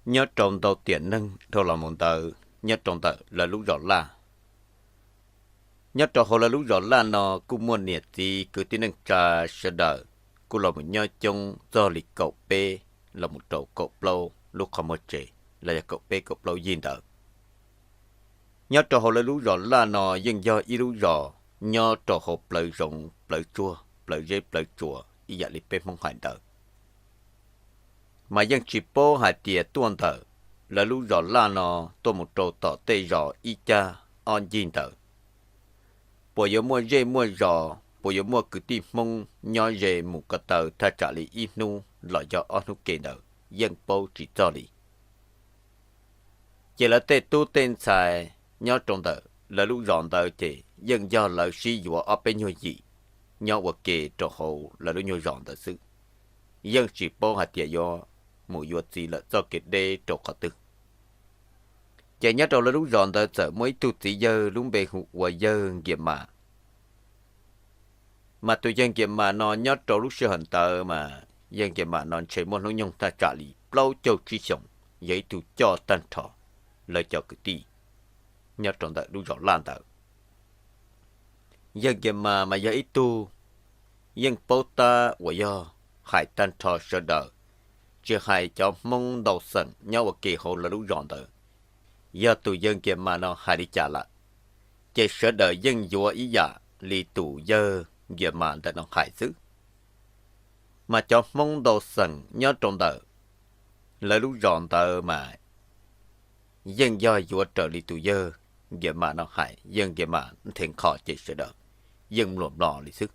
Nyob rau ntau tiam neeg dhau los mus ntawd nyob rau ntawm lawv lub zos Laj. Nyob rau hauv lawv lub zos Laj no kuj muaj niam txiv kwv tij neej tsa sawv daws kuj los mus nyob coob txog li kaum peb los mus rau kaum plaub lub qhov muag tsev los yog kaum peb kaum plaub yig ntawd. Nyob rau hauv lawv lub zos Laj no yeej yog ib lub zos nyob rau hauv plawv zoov plawv tsuag plawv zeb plawv tsuas ib yam li peb Hmoob hais ntawd. Mas yeej tsis paub hais tias tuaj ntawm lawv lub zos Laj no tuaj mus rau tom tej zos ib cag ob ncig ntawd, puas yuav muaj zej muaj zos, puas yuav muaj kwv tij Hmoob nyob ze mus ko taw thaj tsam li ib hnub los yog ob hnub ke ntawd yeej paub tsis txog li. Ces lawv tej tub tej ntxhais nyob rau ntawm lawv lub zos ntawd ces yeej yog lawv sib yuav ob peb nyuag yim nyob ua ke rau hauv lawv lub nyuag zos ntawd xwb, yeej tsis paub hais tias yuav mus yuav txiv lawm txoj kev deb rau qhov twg. Ces nyob rau lawv lub zos ntawd txawm muaj ib tug txiv yawg lub npe hu ua yawg Nkias Mas. Mas tus yawg Nkias Mas no nyob rau lub sij hawm ntawd mas yawg Nkias Mas no ntshe muaj hnub nyoog thaj tsam li plaub caug tsib xyoos, yog ib tug coj tag nrho lawv cov kwv tij nyob rau ntawm lub zos Laj ntawd. Yawg Nkias Mas mas yog ib tug yeej paub tab uas yog hais tag nrho sawv daws, tsis hais cov Hmoob ntau xeem nyob ua ke hauv lawv lub zos ntawd, yog tus yawg Nkias Mas no hais li cas lawm, ces sawv daws yeej yuav ib yam li tus yawg Nkias Mas ntawm no hais xwb. Mas cov Hmoob ntau xeem nyob rau ntawm lawv lub zos ntawd mas yeej yog yuav raws li tus yawg Nkias Mas no hais, yawg Nkias Mas nthe nkho ces sawv daws yeej mluam mlo li xwb.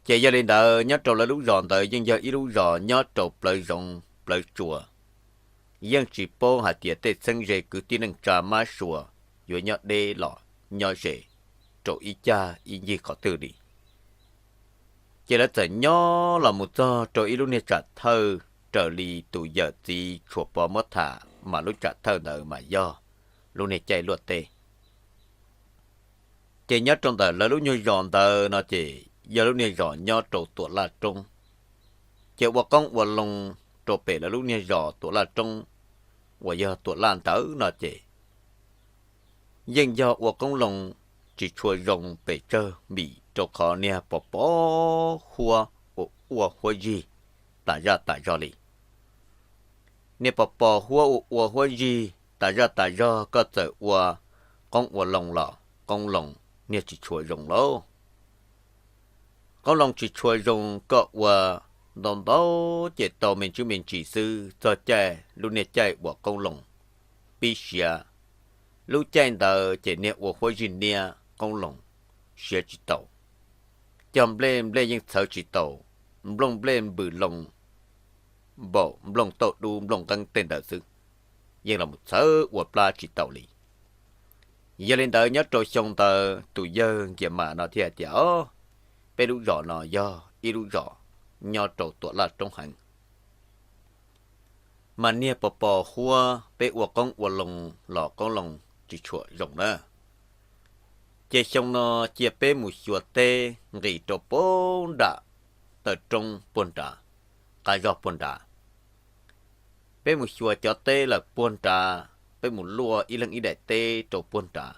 Ces yog li ntawd nyob rau lawv lub zos ntawd yeej yog ib lub zos nyob rau plawv zoov plawv tsuas, yeej tsis paub hais tias tej txheeb ze kwv tij neej tsa mab sua yuav nyob deb los nyob ze rau ib cag ib ncig qhov twg li. Ces lawv txawm nyob los mus txog rau ib lub niag tsam thawj raws li tus yawm txiv Tshuas Pov muab tham mas lub tsam thawj ntawd mas yog lub niag caij luaj teb. Ces nyob rau ntawm lawv lub nyuag zos ntawd no ces yog lub niag zos nyob rau Tuam Laj Roob. Ces ua qoob ua loo rau pem lawv lub niag zos Tuam Laj Roob uas yog Tuam Laj ntawd no ces yeej yog ua qoob loo tsis tshua zoo pes tsawg vim rau qhov niag pos pos huab ua ua huab zig tas zaj tas zog li. Niag pos pos huab ua ua huab zig tas zaj tas zog koj txawm ua qoob ua loo los qoob loo niag tsis tshua zoo lauj. Qoob loo tsis tshua zoo koj ua ntau ntau ces tau me ntsis me ntsis xwb, txog caij lub niag caij uas qoob loo pib siav, lub caij ntawd ces niag ua huab zig niab qoob loo siav tsis tau. Cog nplej nplej yeej txhawv tsis tau, nplooj nplej npws loo npaum nplooj tauj dub nplooj nqeeb tej ntawd xwb, yeej los txhawv ua plab tsis tau li. Yog li ntawd nyob rau xyoo ntawd tus yawg Nkias Mas no thiaj hais tias, o, peb lub zos no yog ib lub zos nyob rau Tuam Laj Roob heev, mas niag pos pos huab peb ua qoob ua loo los qoob loo tsis tshua zoo na. Ces xyoo no cia peb mus xyuas teb nqis rau puag nram taw roob puag nrad, qab zog puag nrad. Peb mus xyuas cov teb lawm puag nrad, peb mus luaj ib leeg ib daim teb rau puag nrad.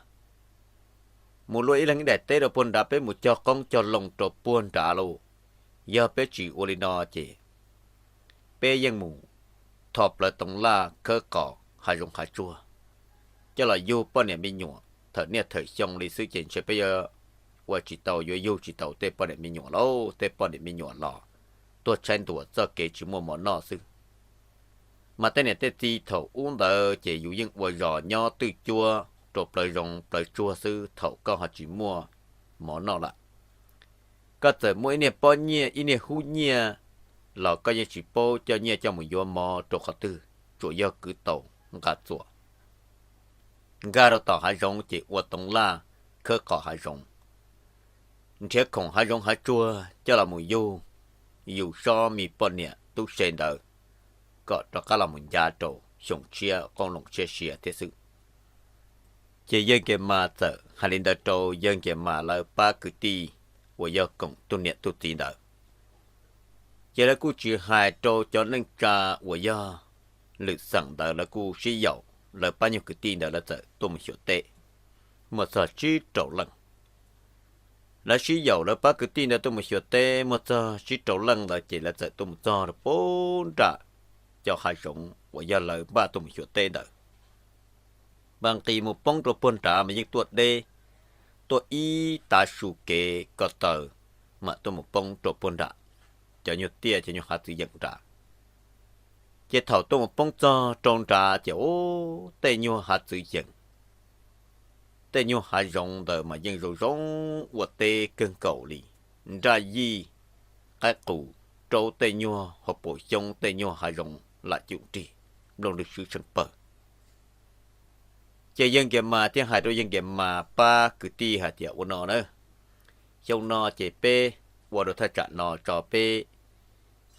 Mus luaj ib leeg ib daim teb rau puag nrad, peb mus cog qoob cog loo rau puag nrad lauj. Yog peb tsis ua li no ces peb yeej mus tho plawv toov laj khawb qos hav zoov hav tsuag coj los yug poj niam me nyuam. Thaum niaj thaum xyoo li xwb ces ntshe peb yuav ua tsis tau, yuav yug tsis tau tej poj niam me nyuam lauj. Tej poj niam me nyuam los tuag tshaib ntuas txoj kev tsis muaj mov noj xwb. Mas tej niam tej txiv thaum ub ntawd ces yus yeej ua zos nyob twj cuab rau plawv zoov plawv tsuag xwb, thaum koj ho tsis muaj mov noj lawm, koj txawm muaj ib niag pob nyiaj ib niag hub nyiaj los koj yeej tsis paub coj nyiaj coj mus yuav mov rau qhov twg, tsuas yog kwv tau nqa txuas nkag rau tom hav zoov ces ua toov laj khawb qos hav zoov, nrhiav khoom hav zoov hav tsuag coj los mus yug yus sob me poj niam tub se ntawd kom rov qab los mus ncav rau xyoo tshiab qoob loo tshiab sia thiab xwb. Ces yawg Nkias Mas txawm hais li ntawd rau yawg Nkias Mas lawv pab kwv tij uas yog koom tug niam tug txiv ntawd. Ces lawv kuj tsis hais rau cov neej tsa uas yog lwm xeem ntawd lawv kuj sib yaum, lawv pab nyuag kwv tij ntawd lawv txawm tuaj mus xyuas teb, muaj txog tsib rau leej. Lawv sib yaum lawv pab kwv tij ntawd tuaj mus xyuas teb, muaj txog tsib rau leej ntawd ces lawv txawm tuaj mus txog rau puag nram cov hav zoov uas yog lawv npaj tuaj mus xyuas teb ntawd. Mas nqis mus poob rau puag nrad mas yeej tuaj deb, tuaj ib tav su kev ko taw, mas tuaj mus poob rau puag nram cov nyuag tiaj cov nyuag hav txwv yeem nrad. Ces thaum tuaj mus poob txog rau nrad ces ub, tej nyuag hav txwv yeem, tej nyuag hav zoov ntawd mas yeej zoo zoo ua teb kawg nkaus li, nraj yij, qaib qus, raub tej nyuag hauv paus xyoob, tej nyuag hav zoov lam cum rig, nplooj lwg swb tsheej pawg. Ces yawg Nkias Mas thiaj hais rau yawg Nkias Mas pab kwv tij hais tias, ua no na, xyoo no ces peb ua rau thaj tsam no tso, peb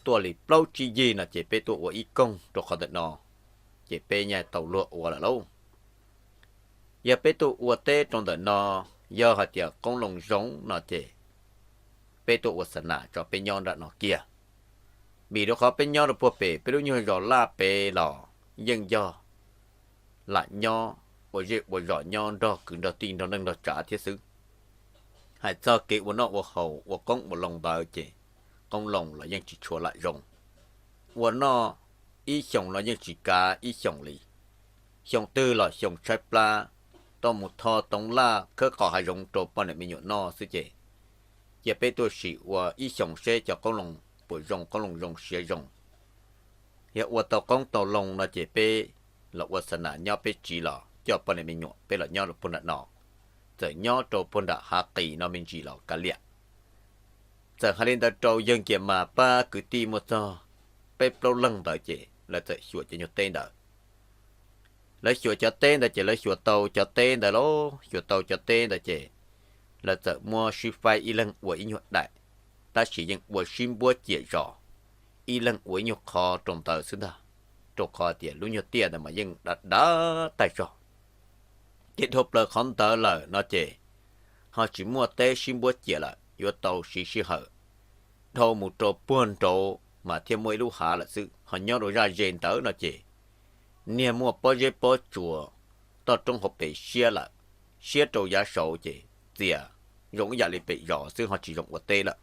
tuaj li plaub tsib yig no ces peb tuaj ua ib koog rau qhov ntawm no, ces peb nyaj tau luag ua lawm lauj. Yog peb tuaj ua teb rau ntawm no, yog hais tias qoob loo zoo no ces peb tuaj ua xa nas tso peb nyob nram no kiag. Vim rau qhov peb nyob rau puag pem peb lub nyuag zos laj pem los yeej yog lam nyob ua zej ua zos nyob nrog kwv nrog tij nrog neej nrog tsav thiab xwb. Hais txog kev ua noj ua haus ua qoob ua loo ntawd ces qoob loo los yeej tsis tshua lam zoo. Ua noj ib xyoos los yeej tsis kav ib xyoos li. Xyoo twg los xyoo tshaib plab, tau mus tho toov laj khawb qos hav zoov rau poj niam me nyuam noj xwb ces, cia peb tuaj sim ua ib xyoos seb cov qoob loo puas zoo, qoob loo zoo siav zoo. Yog ua tau qoob tau loo no ces peb los ua xa nas nyob, peb tsiv los coj poj niam me nyuam peb los nyob rau puag nram no, txawm nyob rau puag nram hav qis no me ntsis los kav liam. Txawm hais li ntawd rau yawg Nkias Mas pab kwv tij muaj txog peb plaub leeg ntawd ces lawv txawm xyuas cov nyuag teb ntawd. Lawv xyuas cov teb ntawd ces lawv xyuas tau cov teb ntawd lauj, xyuas tau cov teb ntawd ces lawv txawm muab sib faib ib leeg ua ib nyuag daim, tab sis yeej ua sib npuab ciam zos, ib leeg ua ib nyuag qho rau ntawd xwb ntag, rau qhov tias lub nyuag tiaj ntawd mas yeej dav dav tag zog. Ces dhau plaws qhov ntawd lawm no ces ho tsis muaj teb sib npuab ciam lawm, yuav tau siv sij hawm dhau mus rau puag nraud mas thiaj muaj ib lub hav lawm xwb. Ho nyob rau zaj ze ntawd no ces niag muaj pob zeb pob tsuas toj roob hauv pes siab lawm, siab rau yav saud ces txias zoo ib yam li pem zos xwb ho tsis zoo ua teb lawm.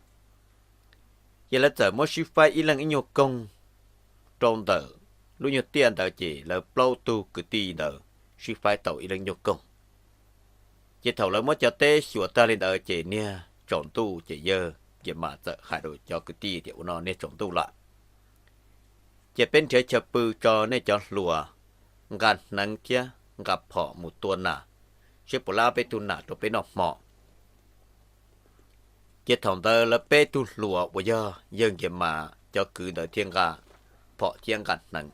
Ces lawv txawm muab sib faib ib leeg ib nyuag koog rau ntawm lub nyuag tiaj ntawd ces lawv plaub tug kwv tij ntawd sib faib tau ib leeg nyuag koog. Ces thaum lawv muab cov teb xyuas tag li ntawd ces niag tsaus ntuj ces yawg Nkias Mas txawm hais rau cov kwv tij tias, ua no niag tsaus ntuj lawm, ces peb nrhiav chaw pw tso, nej cov hluas nqa hneev thiab nqa phom mus tua nas, seb puas lab peb tug nas rau peb noj hmo. Ces thaum ntawd lawv peb tug hluas uas yog yawg Nkias Mas cov kwv ntawd thiaj nqa phom thiab nqa hneev.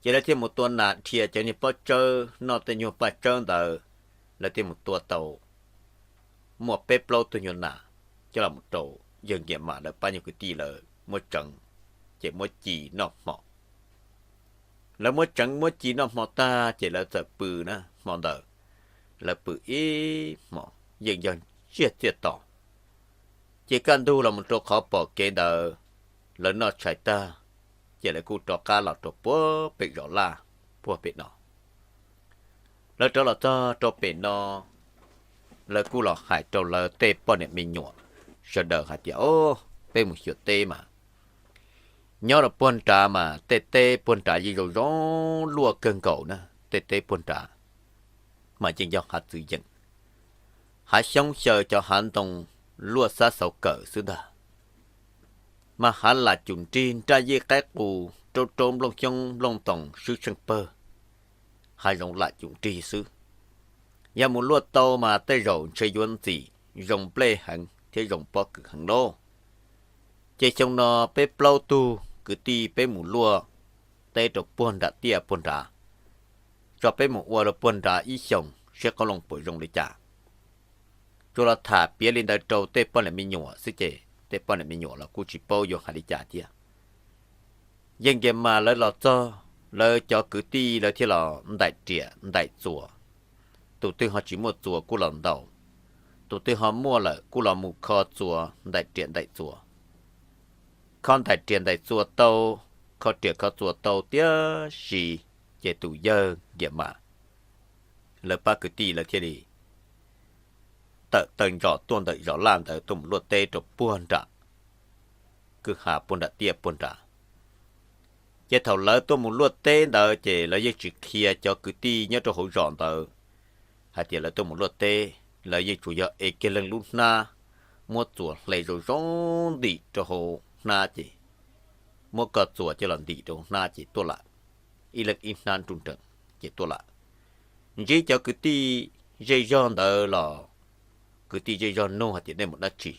Ces lawv thiaj mus tua nas dhia cov niag pob tsawb noj tej nyuag paj tsawb ntawd, lawv thiaj mus tua tau muaj peb plaub tug nyuag nas coj los rau yawg Nkias Mas lawv pab nyuag kwv tij lawv muab tseev, ces muab ci noj hmo. Lawv muab tseev muab ci noj hmo tag ces lawv txawm pw na hmo ntawd. Lawv pw ib hmo yeej yog tsiaj txiaj tos. Ces kaj ntug los mus rau qhov pom kev ntawd, lawv noj tshais tag, ces lawv kuj rov qab los rau puag pem zos laj puag pem no. Lawv rov los txog rau pem no, lawv kuj los hais rau lawv tej poj niam me nyuam sawv daws hais tias, o, peb mus xyuas teb mas nyob rau puag nrad mas tej teb puag nrad yeej zoo zoo luaj kawg nkaus na, tej teb puag nrad mas yeej yog hav txwv yeem, hav xyoob xyaw cov hav ntoo luaj xab xauv kawm xwb ntag. Mas hav lam cum nrig nraj yij qaib qus raub raub nplooj xyoob nplooj ntoos swb tsheej pawg, hav zoov lam cum nrig xwb. Yog mus luaj tau mas tej zaum ntshe yuav ntxim zoo nplej heev thiab zoo pob kws heev lauj. Ces xyoo no peb plaub tug kwv tij peb mus luaj teb rau puag nram tiaj puag nrad, tso peb mus ua rau puag nrad ib xyoos seb qoob loo puas zoo li cas. Tsuas los tham piav li ntawd rau tej poj niam me nyuam xwb ces tej poj niam me nyuam los kuj tsis paub yuav hais li cas thiab. Yeej Nkias Mas lawv los txog, lawv cov kwv tij lawv thiaj los ntaim riam ntaim txuas. Tus twg ho tsis muaj txuas kuj los ntaus, tus twg ho muaj lawm kuj los mus kho txuas ntaim riam ntaim txuas. Kho ntaim riam ntaim txuas tau khob riam khob txuas tau tiam sis ces tus yawg Nkias Mas lawv pab kwv tij lawv thiaj li tawm taw ntsos tuaj ntawm zos Laj ntawd tuaj mus luaj teb rau puag nram kwj ha puag nram tiaj puag nrad. Ces thaum lawv tuaj mus luaj teb ntawd ces lawv yeej tsis qhia cov kwv tij nyob rau hauv zos ntawd hais tias lawv tuaj mus luaj teb, lawv yeej tsuas yog ev kiag leej lub hnab, muab txuas hle zoo zoo ntim rau hauv hnab ces muab koj txuas coj los ntim rau hauv hnab ces tuaj lawm, ib leeg ib hnab nruj nreem ces tuaj lawm. Ntsib cov kwv tij zej zog ntawd los kwv tij zej zog nug hais tias nej mus dab tsi,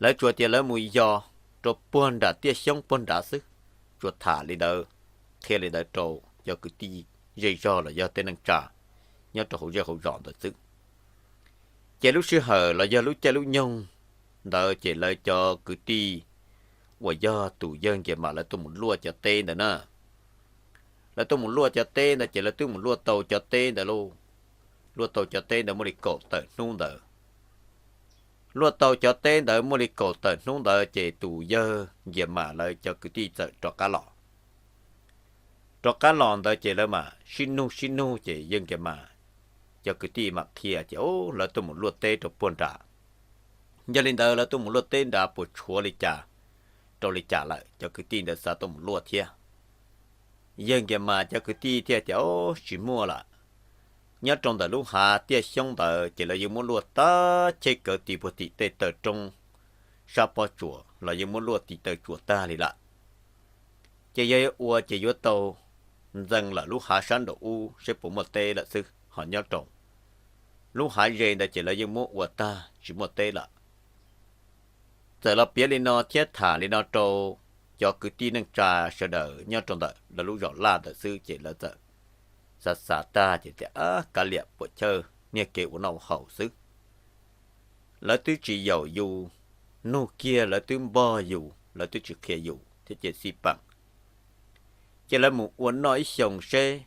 lawv tsuas tias lawv mus yos rau puag nram tiaj xyoob puag nrad xwb, tsuas tham li ntawd, qhia li ntawd rau cov kwv tij zej zog los yog tej neej tsa nyob rau hauv zej hauv zos ntawd xwb. Ces lub sij hawm los yog lub caij lub nyoog ntawd ces lawv cov kwv tij uas yog tus yawg Nkias Mas lawv tuaj mus luaj cov teb ntawd na, lawv tuaj mus luaj cov teb ntawd ces lawv twb mus luaj tau cov teb ntawd lauj. Luaj tau cov teb ntawd muaj li kaum tawm hnub ntawd. Luaj tau cov teb ntawd muaj li kaum tawm hnub ntawd ces tus yawg Nkias Mas lawv cov kwv tij txawm rov qab los. Rov qab los ntawd ces lawv mam sib nug sib nug ces yawg Nkias Mas cov kwv tij mam qhia ces lawv tuaj mus luaj teb rau puag nrad. Yog li ntawd lawv tuaj mus luaj teb nrad puas tshuav li cas rau li cas lawm, cov kwv tij ntawd xav tuaj mus luaj thiab. Yawg Nkias Mas cov kwv tij thiaj tias, Ob, tsis muaj lawm. Nyob rau ntawm lub hav tiaj xyoob ntawd ces lawv yeej muab luaj tag cheb kawv tim puag tim tej taw roob sab pob tsuas los yeej muab luaj tim taw tsuas tag li lawm. Ces yog ua ces yuav tau ntxeev lawm lub hav sab nraum ub seb puas muaj teb lawm xwb, ho nyob rau lub hav ze ntawd ces lawv yeej muab ua tag tsis muaj teb lawm. Txawm los piav li no thiab tham li no rau cov kwv tij neej tsa sawv daws nyob rau ntawm lawv lub zos Laj ntawd xwb ces lawv txawm xav xav tag ces tias, Ab, kav liam puas chawj, niaj kev ua noj ua haus xwb. Lawv twb tsis yaum yus, nug kiag lawv twb npog yus, lawv twb tsis qhia yus thiab ces xij peem. Ces lawv mus ua noj ib xyoos seb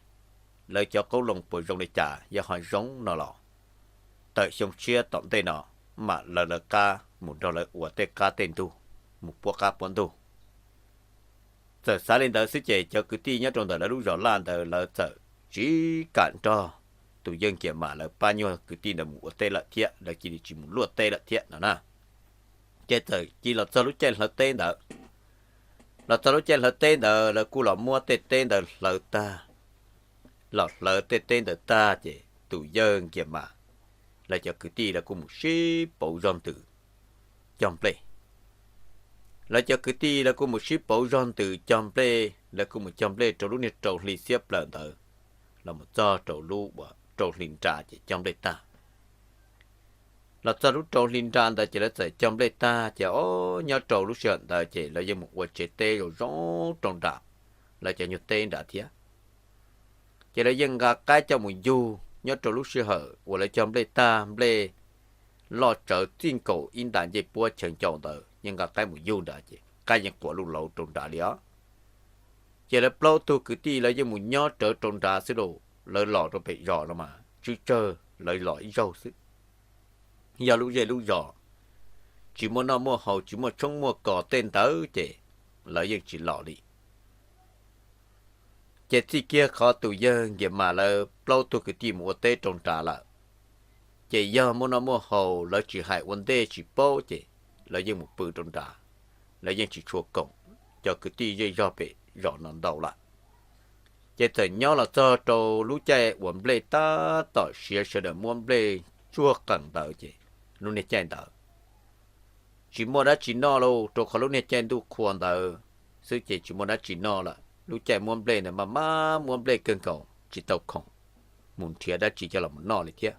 lawv cov qoob loo puas zoo li cas, yog ho zoo no los tawm xyoo tshiab tom ntej no mam lawv lawv qab mus nrog lawv ua tej qab tej ntug, mus puab qab puab ntug. Txawm xav li ntawd xwb ces cov kwv tij nyob rau ntawm lawv lub zos Laj ntawd lawv txawm tsis kam nrog tus yawg Nkias Mas lawv pab nyuag kwv tij ntawd mus ua teb lawm thiab, lawv cia li tsis mus luaj teb lawm thiab no na. Ces txawm cia los txog lub caij hlawv teb ntawd. Los txog lub caij hlawv teb ntawd lawv kuj los muab tej teb ntawd hlawv tag. Los hlawv tej teb ntawd tag ces tus yawg Nkias Mas lawv cov kwv tij lawv kuj mus sib pauv zog ntws cog nplej. Lawv cov kwv tij lawv kuj mus sib pauv zog ntws cog nplej, lawv kuj mus cog nplej rau lub niag rau hli xiab plaws ntawd, los mus txog rau lub uas rau hli nra ces cog nplej tag. Los txog lub rau hli nra ntawd ces lawv txawm cog nplej tag ces, o, nyob rau lub sij hawm ntawd ces lawv yeej mus ua tsev teb zoo zoo rau nram lawv cov nyuag teb nrad thiab. Ces lawv yeej nqa qaib coj mus yug nyob rau lub sij hawm uas lawv cog nplej tag, nplej loj tsawv txij nkaus ib nta ncej puab chaw ncau ntawd, yeej nqa qaib mus yug nrad ces qaib yeej quas luj lauv rau nrad li os. Ces lawv plaub tug kwv tij lawv yeej mus nyob rawv rau nrad xwb lauj, lawv los rau pem zos no mas tswb tsawg lawv los ib zaug xwb. Yog lub zej lub zos tsis muaj noj muaj haus, tsis muaj tshoob muaj kos tej ntawd ces lawv yeej tsis los li. Ces txij kiag qhov tus yawg Nkias Mas lawv plaub tug kwv tij mus ua teb rau nrad lawm, ces yog muaj noj muaj haus lawv tsis hais ua ntej tsis paub ces lawv yeej mus pw rau nrad, lawv yeej tsis tshua koom cov kwv tij zej zog pem zos no ntau lawm. Ces txawm nyob los txog rau lub caij uas nplej tab tom siav sawv daws muab nplej tsuag qees ntawd ces lub niag caij ntawd tsis muaj dab tsi noj lauj, rau qhov lub niag caij ntuj qhua ntawd xwb ces tsis muaj dab tsi noj lawm. Lub caij muab nplej ntawd mas maj muab nplej kawg nkaus tsis tau khoom mus nrhiav dab tsi coj los mus noj li thiab.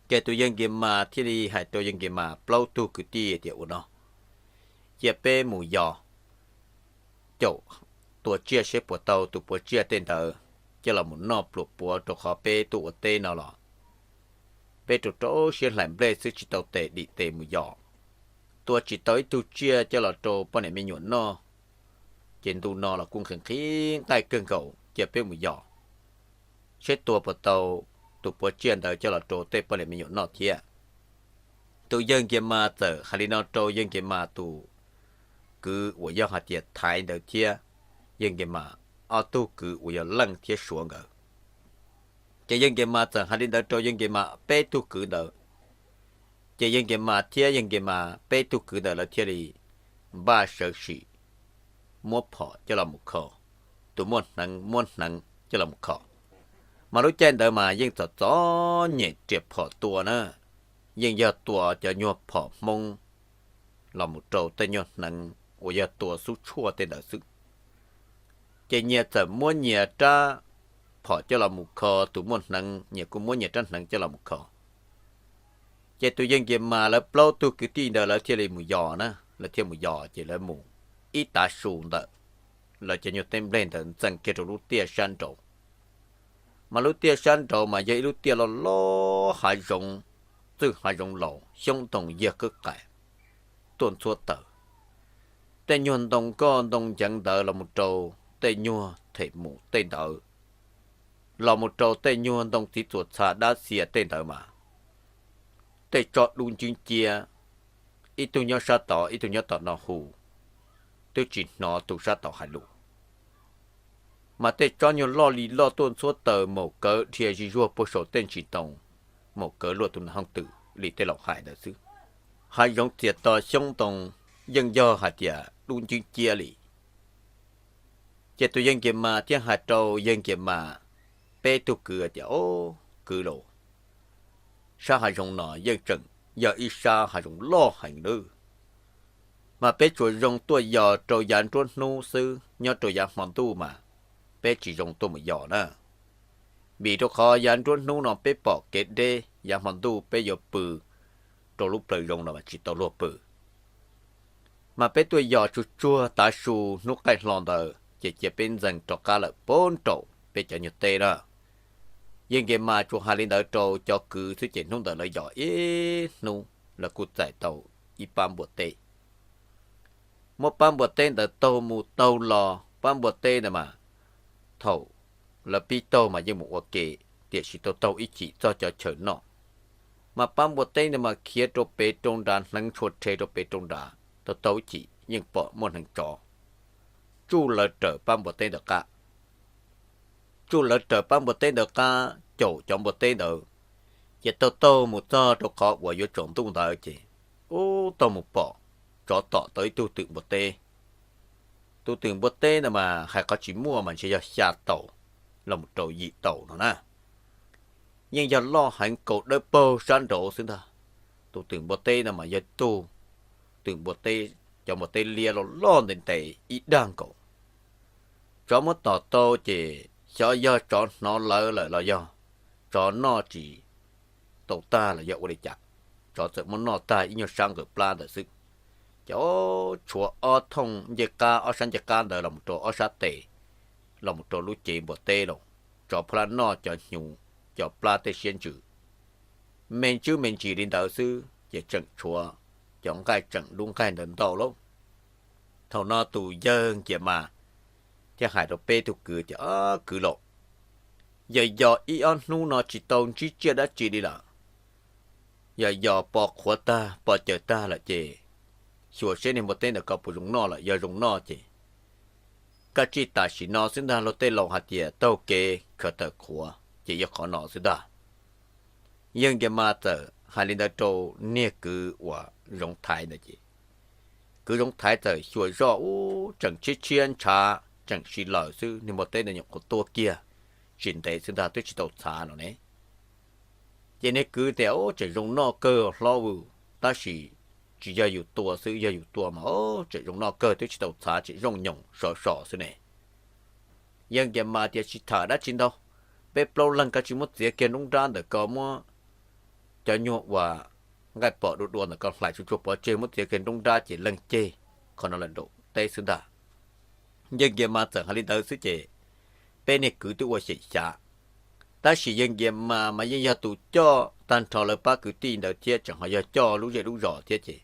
Ces tus yawg Nkias Mas thiaj li hais rau yawg Nkias Mas plaub tug kwv tij tias, Ua no, cia peb mus yos caum tua tsiaj seb puas tau tus puav tsiaj tej ntawd coj los mus noj pluas puav, rau qhov peb tuaj ua teb no los peb rau rau siab hlais nplej xwb tsis tau tes dim tes mus yos, tua tsis tau ib tug tsiaj coj los rau poj niam me nyuam noj. Ces ntu no los kuj nqhis nqhis nqaij kawg nkaus, cia peb mus yos seb tua puas tau tus puav tsiaj ntawd coj los rau tej poj niam me nyuam noj thiab. Tus yawg Nkias Mas txawm hais li no rau yawg Nkias Mas tus kwv uas yog hais tias Thaiv ntawd thiab yawg Nkias Mas ob tug kwv uas yog Leej thiab Suav nkawd. Ces yawg Nkias Mas txawm hais li ntawd rau yawg Nkias Mas peb tug kwv ntawd. Ces yawg Nkias Mas thiab yawg Nkias Mas peb tug kwv ntawd lawv thiaj li npaj sawv sim muab phom coj los mus kho, tus muaj hneev muab hneev coj los mus kho. Mas lub caij ntawd mas yeej txom txom nyem riam phom tua na, yeej yog tua cov nyuag phom Hmoob los mus rau tej nyuag hneev uas yog tua xub tshuaj tej ntawd xwb. Ces nyias txawm muab nyias rab phom coj los mus kho, tus muaj hneev nyias kuj muab nyias rab hneev coj los mus kho. Ces tus yawg Nkias Mas lawv plaub tug kwv tij ntawd lawv thiaj li mus yos na, lawv thiaj mus yos ces lawv mus ib tav su ntawm lawv cov nyuag teb nplej ntawd ntxees kiag rau lub tiaj sab nraud. Mas lub tiaj sab nraud mas yog ib lub tiaj loj loj hav zoov, txwj hav zoov laus xyoob ntoo yag qwb qais tuaj ntxhuab taws. Tej nyuag ntoo nkoj ntoo nceev ntawd los mus rau tej nyuag them mus tej ntawd, los mus rau tej nyuag ntoo txiv txuas txha dab txia tej ntawd mas tej tsob dub ncwb ciab, ib tug nyob sab tod ib tug nyob tom no hu, twb tsis hnov tus sab tod hais lus. Mas tej tsob nyuag loj li loj tuaj ntxhuab taws maum kawv dhia zig zuag puag saum tej ntsis ntoo, maum kawv luaj tus nas hooj twm li tej laus hais ntawd xwb. Hav zoov txias to xyoob ntoo yeej yog hais tias dub ncwb ciab li. Ces tus yawg Nkias Mas thiaj hais rau yawg Nkias Mas peb tug kwv tias, Au, kwv lauj, sab hav zoov no yeej tseem yog ib sab hav zoov loj heev lawm, mas peb tsuas zoo tuaj yos rau yav nruab hnub xwb, nyob rau yav hmo ntuj mas peb tsis zoo tuaj mus yos na. Vim rau qhov yav nruab hnub no peb pom kev deb, yav hmo ntuj peb yuav pw rau lub plawv zoo no mas tsis tau luag pw. Mas peb tuaj yos tsuag tsuag tav su hnub qaij hlo ntawd ces cia peb ntxees rov qab lawm puag nraum peb cov nyuag teb na. Yawg Nkias Mas tsuas hais li ntawd rau cov kwv xwb ces hnub ntawd lawv yos ib hnub lawv kuj txais tau ib pab npua teb. Muab pab npua teb ntawd taug mus taug los, pab npua teb ntawd mas thaum lawv pib taug mas yeej mus ua ke, tiam sis tau taug ib chim txog cov chaw noj, mas pab npua teb ntawd mas khiav rau pem rau nrad, hneev tshua rhe rau pem rau nrad, tau taug ib chim yeej pom muaj hneev tsov tsuj lawv raws pab npua teb ntawd qab. Tsuj lawv raws pab npua teb ntawd qab, caum cov npua teb ntawd, ces taug taug mus txog rau qhov uas yuav tsaus ntuj ntawd ces, ub, taug mus pom tsov tom tau ib tug twm npua teb. Tus twm npua teb ntawd mas hais qhov tsis muaj mas ntshe yog xya tau los mus rau yim tau no na. Yeej yog loj heev, kaus dawb paug sab nraud xwb ntag. Tus twm npua teb ntawd mas yog tug twm npua teb, cov npua teb liab loj loj ntev ntev ib dag nkaus. Tsov muab tom tau ces xyov yog tsov hnov lawv lawm los yog tsov noj tsis tau tag los yog ua li cas, tsov txawm muab noj tag ib nyuag sab nqawm plab ntawd xwb. Ces tshuav ob thooj ncej qab, ob sab ncej qab ntawd los mus rau ob sab tes, los mus rau lub cev npua teb los, tsov phuab lab noj cov hnyuv, cov plab tej siab ntsws, me ntsis me ntsis li ntawd xwb ces tseem tshuav cov nqaij tseem lub nqaij ntawd ntau lauj. Thaum no tus yawg Nkias Mas thiaj hais rau peb tug kwv tias, Kwv laus, yog yos ib ob hnub no tsis tau ntsib tsiaj dab tsi li lawm, yog yos pos qhuav tag pos caws tag lawm ces xyuas seb niag npua teb ntawd ko puas zoo noj lawm, yog zoo noj ces kaj tsij tam sim no xwb ntag. Luag tej laus hais tias taug kev khaws tawm qhuav ces yog qhov no xwb ntag. Yawg Nkias Mas txawm hais li ntawd rau niag kwv uas Zoov Thaiv ntawd ces kwv Zoov Thaiv txawm xyuas zoj ub tseem tshiab tshiab ntshav tseem si lawm xwb, niag npua teb ntawd nyuam qhuav tuaj kiag tsis ntev xwb ntag, twb tsis tau txhav no ne. Ces niag kwv tias, Ub, tseem zoo noj kawg hlob vwm, tab sis tsis yog yus tua xwb, yog yus tua mas tseem zoo noj kawg, twb tsis tau txhav, tseem zoo nyoos sov so xwb ne. Yawg Nkias Mas tias, Tsis tham dab tsi ntau, peb plaub leeg koj tsis muab txiav kiag nruab nrab ntawm ko, muab cov nyuag uas nqaij pom dua dua ntawm ko hlais tsuag tsuag pov tseg, muab txiav kiag nruab nrab ces leej ceg qhov no lawm nraum teb xwb ntag. Yawg Nkias Mas txawm hais li ntawd xwb ces peb niag kwv twb ua xyem xyav. Tab sis Yawg Nkias Mas mas yeej yog tus coj tag nrho lawv pab kwv tij ntawd thiab tseem ho yog coj lub zej lub zos thiab ces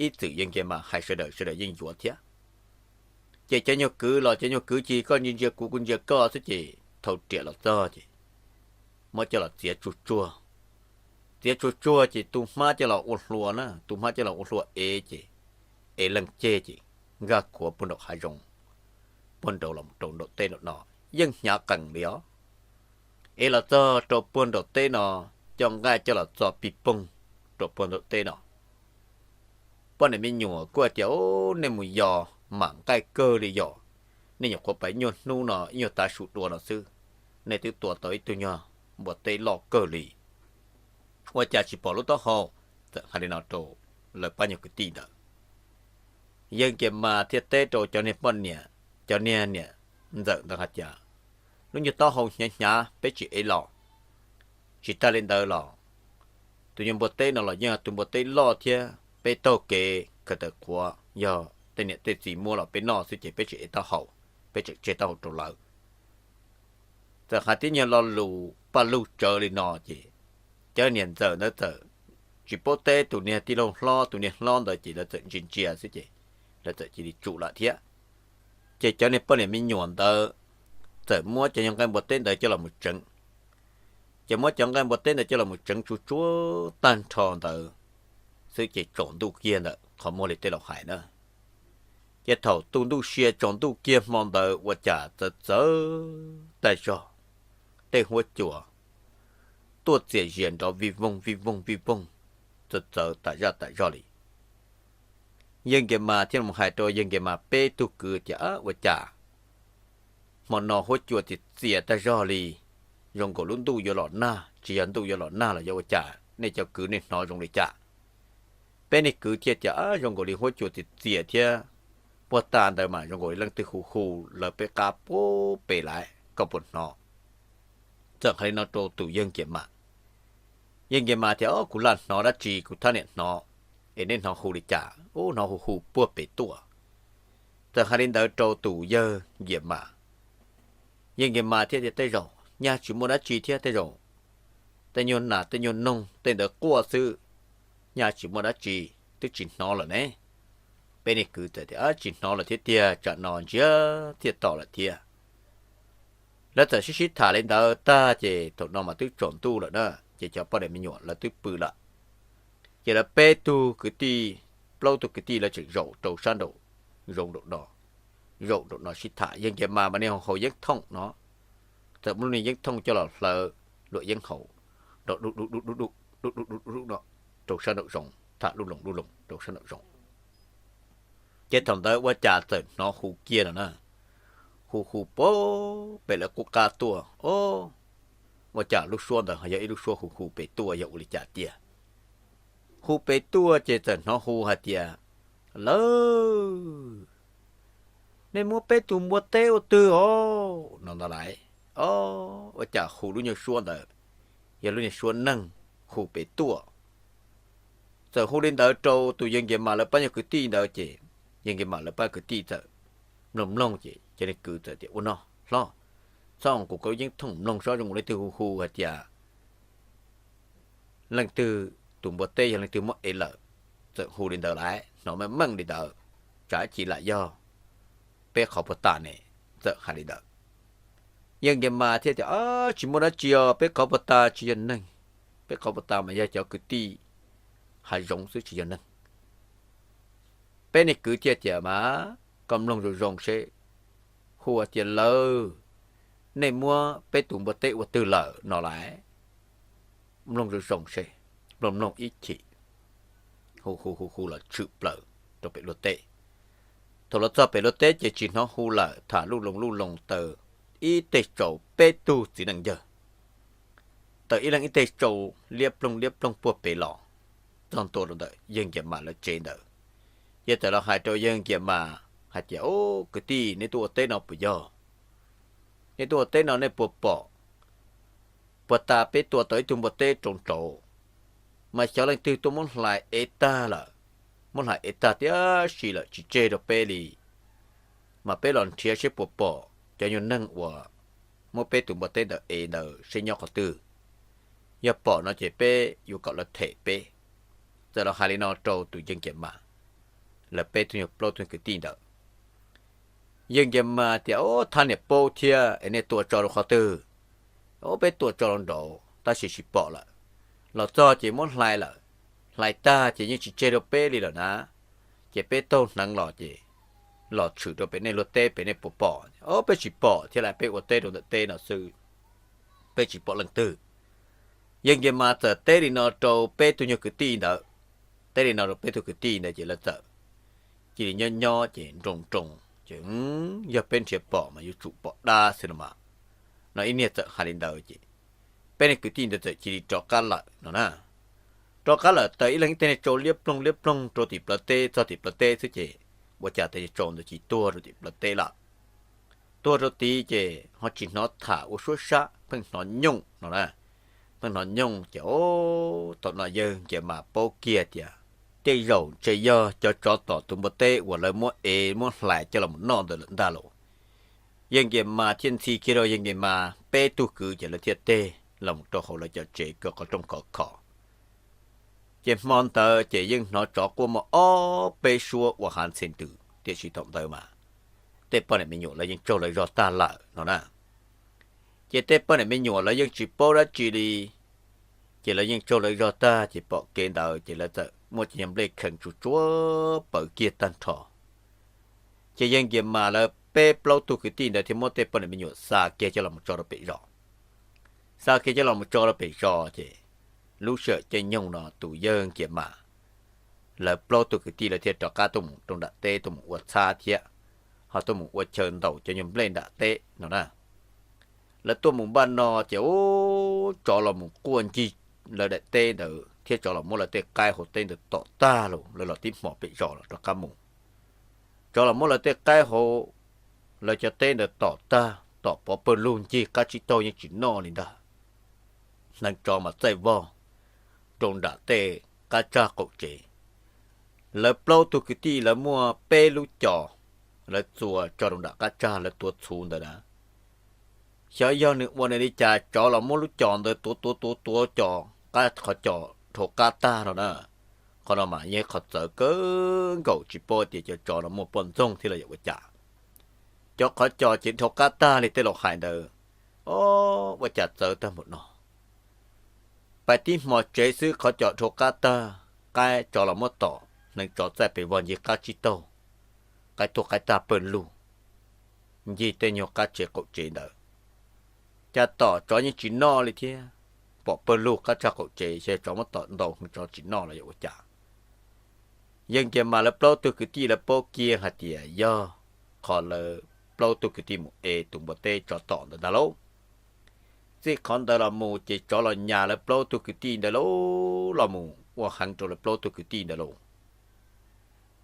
ib txwm Yawg Nkias Mas hais sawv daws sawv daws yeej yuav thiab. Ces cov nyuag kwv los cov nyuag kwv, ces koj ntsia ntsia kuv kuv ntsia koj xwb ces thau riam los txog ces muab coj los txiav tsuag tsuag. Txiav tsuag tsuag ces tu hmab coj los ua hlua na, tu hmab coj los ua hlua ev ces ev leej ceg ces nkag khuav puag nraum hav zoov, puag nraud los rau nraum teb nraum no, yeej hnyav qees li os. Ev los txog rau puag nraum teb no, coj nqaij coj los txo pig poog rau puag nraum teb no. Poj niam me nyuam kuj hais tias, Ub, nej mus yos mam nqaij kawg li yom, nej nyuam qhuav pais nyuag hnub no ib nyuag tav su dua no xwb, nej twb tua tau ib tug nyuag npua teb loj kawg li, ua cas tsis pom lub taub hau? Txawm hais li no rau lawv pab nyuag kwv tij ntawd. Yawg Nkias Mas thiaj teb rau cov niag poj niam, cov niag niam ntxawm ntawd hais tias, Lub nyuag taub hau hnyav hnyav peb tsis ev los. Tsis tas li ntawd los tus nyuag npua teb no los yeej yog tus npua teb loj thiab peb taug kev khaws tawm qhuav yog tej niam tej txiv muab los peb noj xwb ces peb tsis ev taub hau, peb tseem tseg taub hau rau lawv. Txawm hais tib nyuag lo lus paj lug tsawv li no ces cov niam ntxawm ntawd txawm tsis paub teb tus niag tij laug hlob, tus niag hlob ntawd ces lawv txawm ntsia ntsia xwb ces lawv txawm cia li tsum lawm thiab. Ces cov niag poj niam me nyuam ntawd txawm muab cov nyuag nqaij npua teb ntawd coj los mus tseev. Ces muab cov nqaij npua teb ntawd coj los mus tseev tsuag tsuag tag nrho ntawd xwb ces tsaus ntuj kiag ntawm qhov muag li tej laus hais na. Ces thaum tu ntuj sia tsaus ntuj kiag hmo ntawd ua cas txawv txawv tag zog, tej huab cua tuaj txias zias nrov vij voog vij voog vij voog, txawv txawv tas zaj tas zog li. Yawg Nkias Mas thiaj mus hais rau yawg Nkias Mas peb tug kwv tias, Ua cas hmo no huab cua txias txias tag zog li, zoo nkaus lub ntuj yuav los nag, tsis yog ntuj yuav los nag los yog ua cas, nej cov kwv nej hnov zoo li cas? Peb niag kwv thiaj tias, Zoo nkaus li huab cua txias txias thiab, puag ta ntawd mas zoo nkaus li leej twg hu hu lawv peb qab puag pem lawm, koj puas hnov? Txawm hais li no rau tus yawg Nkias Mas. Yawg Nkias Mas tias, Kuv lam hnov dab tsi, kuv thab niam hnov, es nej hnov hu li cas? Ub, hnov hu hu puag pem tuaj. Txawm hais li ntawd rau tus yawg Nkias Mas. Yawg Nkias Mas thiaj tias, Tej zaum nyaj tsis muaj dab tsi thiab, tej zaum tej nyuag nas tej nyuag noog tej ntawd quaj xwb, nyaj tsis muaj dab tsi, twb tsis hnov lawm ne. Peb niag kwv txawm tias, Tsis hnov lawm thiab tiag, tsam no ntsiag thiaj to lawm thiab. Lawv txawm sib sib tham li ntawd tag ces thaum no mas twb tsaus ntuj lawm na, ces cov poj niam me nyuam lawv twb pw lawm. Ces lawv peb tug kwv tij, plaub tug kwv tij lawv tseem zaum rau sab nraum zoov nraum no, zaum nraum no sib tham. Yawg Nkias Mas mas niag haus yeeb thooj no, txawm muab lub niag yeeb thooj coj los hlawv luam yeeb haus, nrov dub dub dub dub dub dub dub dub dub no rau sab nraum zoov, tham lub loos lub loos rau sab nraum zoov. Ces thaum ntawd ua cas txawm hnov hu kiag no na, hu hu puag pem lawv qub qab tuaj. Ob, ua cas lub suab ntawd ho yog ib lub suab hu hu pem tuaj yog ua li cas tiag? Hu pem tuaj ces txawm hnov hu hais tias, Lawv, nej muab peb tus npua teb ua twg os? No ntawd lawm. Ob, ua cas hu lub nyuag suab ntawd yog lub nyuag suab neeg hu pem tuaj. Txawm hu li ntawd rau tus yawg Nkias Mas lawv pab nyuag kwv tij ntawd ces yawg Nkias Mas lawv pab kwv tij txawm mloog mloog ces cov niag kwv txawm tias, Ua no hlob, txhob kuv kaub yeeb thooj mloog saib zoo ua leej twg hu hu hais tias leej twg tus npua teb yog leej twg muab ev lawm. Txawm hu li ntawd lawm, hnov meej meej li ntawd, tsam ib chim lam yog peb qhov puag ta ne. Txawm hais li ntawd, yawg Nkias Mas thiaj tias, Tsis muaj dab tsi os, peb qhov puag ta tsis yog neeg, peb qhov puag ta mas yog cov kwv tij hav zoov xwb tsis yog neeg. Peb niag kwv thiaj tias, Mas koj mloog zoo zoo seb, hu hais tias, Lawv, nej muab peb tus npua teb ua twg lawm? No lawm. Mloog zoo zoo seb. Mloog mloog ib chim, hu hu hu hu los tshwm plaws rau pem luag teb. Thaum los txog pem luag teb ces tsis hnov hu lawm, tham luj loos luj loos taws ib teg tsau peb tug txiv neej yawg, taws ib leeg ib teg tsau liab ploog liab ploog puag pem los txog ntua rau ntawm yawg Nkias Mas lawv tsev ntawd. Ces txawm los hais rau yawg Nkias Mas hais tias, Ob, kwv tij, neb tuaj ua teb no puas yog? Neb tuaj ua teb no nej puas pom puag ta peb tua tau ib tug npua teb rau nraud, mas xyov leej twg tuaj muab hlais ev tag lawm. Muab hlais ev tag tiam sis lawm tsis tseg rau peb li, mas peb los nrhiav seb puas pom cov nyuag neeg uas muab peb tus npua teb ntawd ev ntawd seb nyob qhov twg. Yog pom no ces peb yuav kom lawv them peb. Txawm los hais li no rau tus yawg Nkias Mas lawv peb tug nyuag plaub tug kwv tij ntawd. Yawg Nkias Mas tias, Ob, thab niam paub thiab es nej tua tso rau qhov twg? Ob, peb tua tso rau nraud tab sis tsis pom lawm. Los txog ces muab hlais lawm, hlais tag ces yeej tsis tseg rau peb li lawm na. Ces peb taug hneev los ces los tshwm rau pem nej luag teb pem nej puas pom? Ob, peb tsis pom thiab lauj, peb ua teb rau ntawm teb no xwb, peb tsis pom leej twg. Yawg Nkias Mas txawm teb li no rau peb tug nyuag kwv tij ntawd, teb li no rau peb tug kwv tij ntawd ces lawv txawm cia li nyob nyob ces nroo nroo ces, Yog peb nrhiav pom mas yuav tsum pom dab xwb no mas. No ib niag txawm hais li ntawd ces peb niag kwv tij ntawd txawm cia li rov qab lawm no na. Rov qab lawm tawm ib leeg ib teg niag tsau liab ploog liab ploog rau tim plawv teb, txog tim plawv teb xwb ces ua cas tej niag tsau ntawd cia li tuag rau tim plawv teb lawm. Tuag rau tid ces ho tsis hnov tham ua suab sab, pheej hnov nyooj no na. Pheej hnov nyooj ces, o, thaum no yawg Nkias Mas paub kiag tias tej zaum ntshe yog cov tsov tom tus npua teb uas lawv muab ev muab hlais coj los noj ntawd lawm ntag lauj. Yawg Nkias Mas thiaj ntxhi kiag rau yawg Nkias Mas peb tug kwv ces lawv thiaj teg los mus rau hauv lawv cov tsev kaw qhov rooj khov kho. Ces hmo ntawd ces yeej hnov tsov quaj muaj ob peb suab ua hav ntxhe ntws, tiam sis thaum ntawd mas tej poj niam me nyuam lawv yeej tsaug lawv zog tag lawm no na. Ces tej poj niam me nyuam lawv yeej tsis paub dab tsi li, ces lawv yeej tsaug lawv zog tag ces pom kev ntawd ces lawv txawm muab cov nyuag nplej khees tsuag tsuag pawv kiag tag nrho. Ces yawg Nkias Mas lawv peb plaub tug kwv tij ntawd thiaj muab tej poj niam me nyuam xa kiag coj los tso rau pem zos. Xa kiag coj los tso rau pem zos ces lub sij hawm caij nyoog no tus yawg Nkias Mas lawv plaub tug kwv tij lawv thiaj rov qab tuaj mus rau nram teb tuaj mus ua txhab thiab, ho tuaj mus ua chaw ntaus cov nyuag nplej nram teb no na. Lawv tuaj mus npaj no ces, u, tsov los mus quaj ncig lawv daim teb ntawd thiab tsov los muab lawv tej qaib hauv teb ntawd tom tag los lawv los tib hmos pem zos los rov qab mus. Tsov los muab lawv tej qaib hauv lawv cov teb ntawd tom tag, tom pov pawg lug ncig qab tsib taug yeej tsis noj li ntag. Hneev tsov mas txaij vog rau nram tej qab tsag qaum tsev. Lawv plaub tug kwv tij lawv muaj peb lub cos, lawv txuas tso rau nram qab tsag lawv tuav txhuv ntawd na. Xyov yog nws ua nws li cas tsov los muab lub cos ntawd tuav tuav tuav tuav cos qab qhov cos dhau qab tag no na. Qhov no mas yeej qhov txawv kawg nkaus tsis paub tias cov tsov no muaj poj ntxoog thiab los yog ua cas. Cov qhov cos ces dhau qab tag li tej laus hais ntawd, o, ua cas txawv tag npaum no. Pais tib hmos tsev xwb qhov cos dhau qab tag, qaib tsov los muab tom, hneev tsov txaij pes vog ncig qab tsib taug, qaib tuag qaib tag pawg lug ncig tej nyuag qab tsev qaum tsev ntawd. Cas tom tsov yeej tsis noj li thiab, pom pawg lug qab tsag qaum tsev xyov tsov muab tom ntau heev tsov tsis noj los yog ua cas. Yawg Nkias Mas lawv plaub tug kwv tij lawv paub kiag hais tias yog qhov lawv plaub tug kwv tij mus ev tus npua teb tsov tom ntawd ntag lauj. Txij qhov ntawd los mus ces tsov los nyas lawv plaub tug kwv tij ntawd lauj, los mus ua heev rau lawv plaub tug kwv tij ntawd lauj.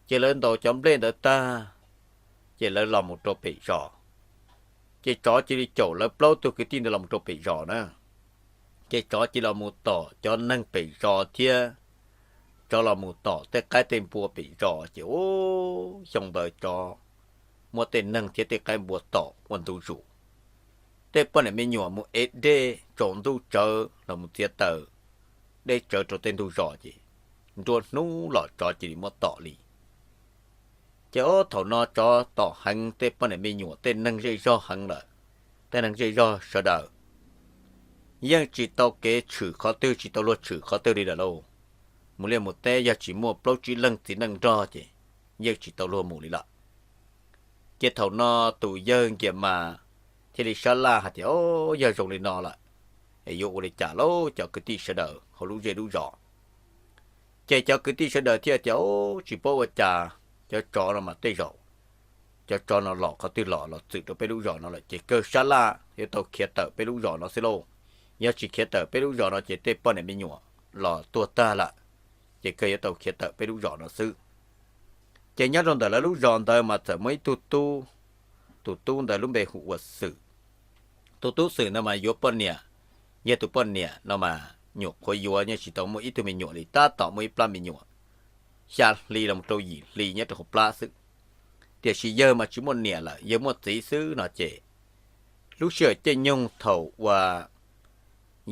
Ces lawv ntaus cov nplej ntawd tag, ces lawv los mus rau pem zos. Ces tsov cia li caum lawv plaub tug kwv tij ntawd los mus rau pem zos na. Ces tsov cia li los mus tom cov neeg pem zos thiab tsov los mus tom tej qaib tej npua pem zos ces, u, xyoo ntawd tsov muab tej neeg thiab tej qaib npua tom ua ntu zus. Tej poj niam me nyuam mus ev dej tsaus ntuj tsawv los mus txiav taws, dej tsawv rau tej ntug zos ces nruab hnub los tsov cia li muab tom li. Ces, o, thaum no tsov tom heev tej poj niam me nyuam tej neeg zej zog heev lawm. Tej neeg zej zog sawv daws yeej tsis tau kev tshwm qhov twg, tsis tau luag tshwm qhov twg li lawm lauj. Mus liaj mus teb yog tsis muaj plaub tsib leeg txiv neej nrog ces yeej tsis tau luag mus li lawm. Ces thaum no tus yawg Nkias Mas thiaj li sab laj hais tias, o, yog zoo li no lawm es yuav ua li cas lauj cov kwv tij sawv daws hauv lub zej lub zos. Ces cov kwv tij sawv daws thiaj tias, o, tsis paub ua cas, cov tsov no mas tej zaum cov tsov no los qhov twg los los txwm rau peb lub zos no lawm ces kawg sab laj yuav tau khiav tawm peb lub zos no xwb lauj. Yog tsis khiav tawm peb lub zos no ces tej poj niam me nyuam los tuag tag lawm, ces kawg yuav tau khiav tawm peb lub zos no xwb. Ces nyob rau ntawm lawv lub zos ntawd mas txawm muaj ib tug tub, tus tub ntawd lub npe hu ua Xwm. Tus tub Xwm no mas yuav poj niam, yog tus poj niam no mas nyuam qhuav yuav, yeej tsis tau muaj ib tug me nyuam li, tab tom muaj ib plab me nyuam xya hli los rau yim hli nyob rau hauv plab xwb. Tiam sis yawg mas tsis muaj niam lawm, yawg muaj txiv xwb no ces lub sij hawm caij nyoog thaum uas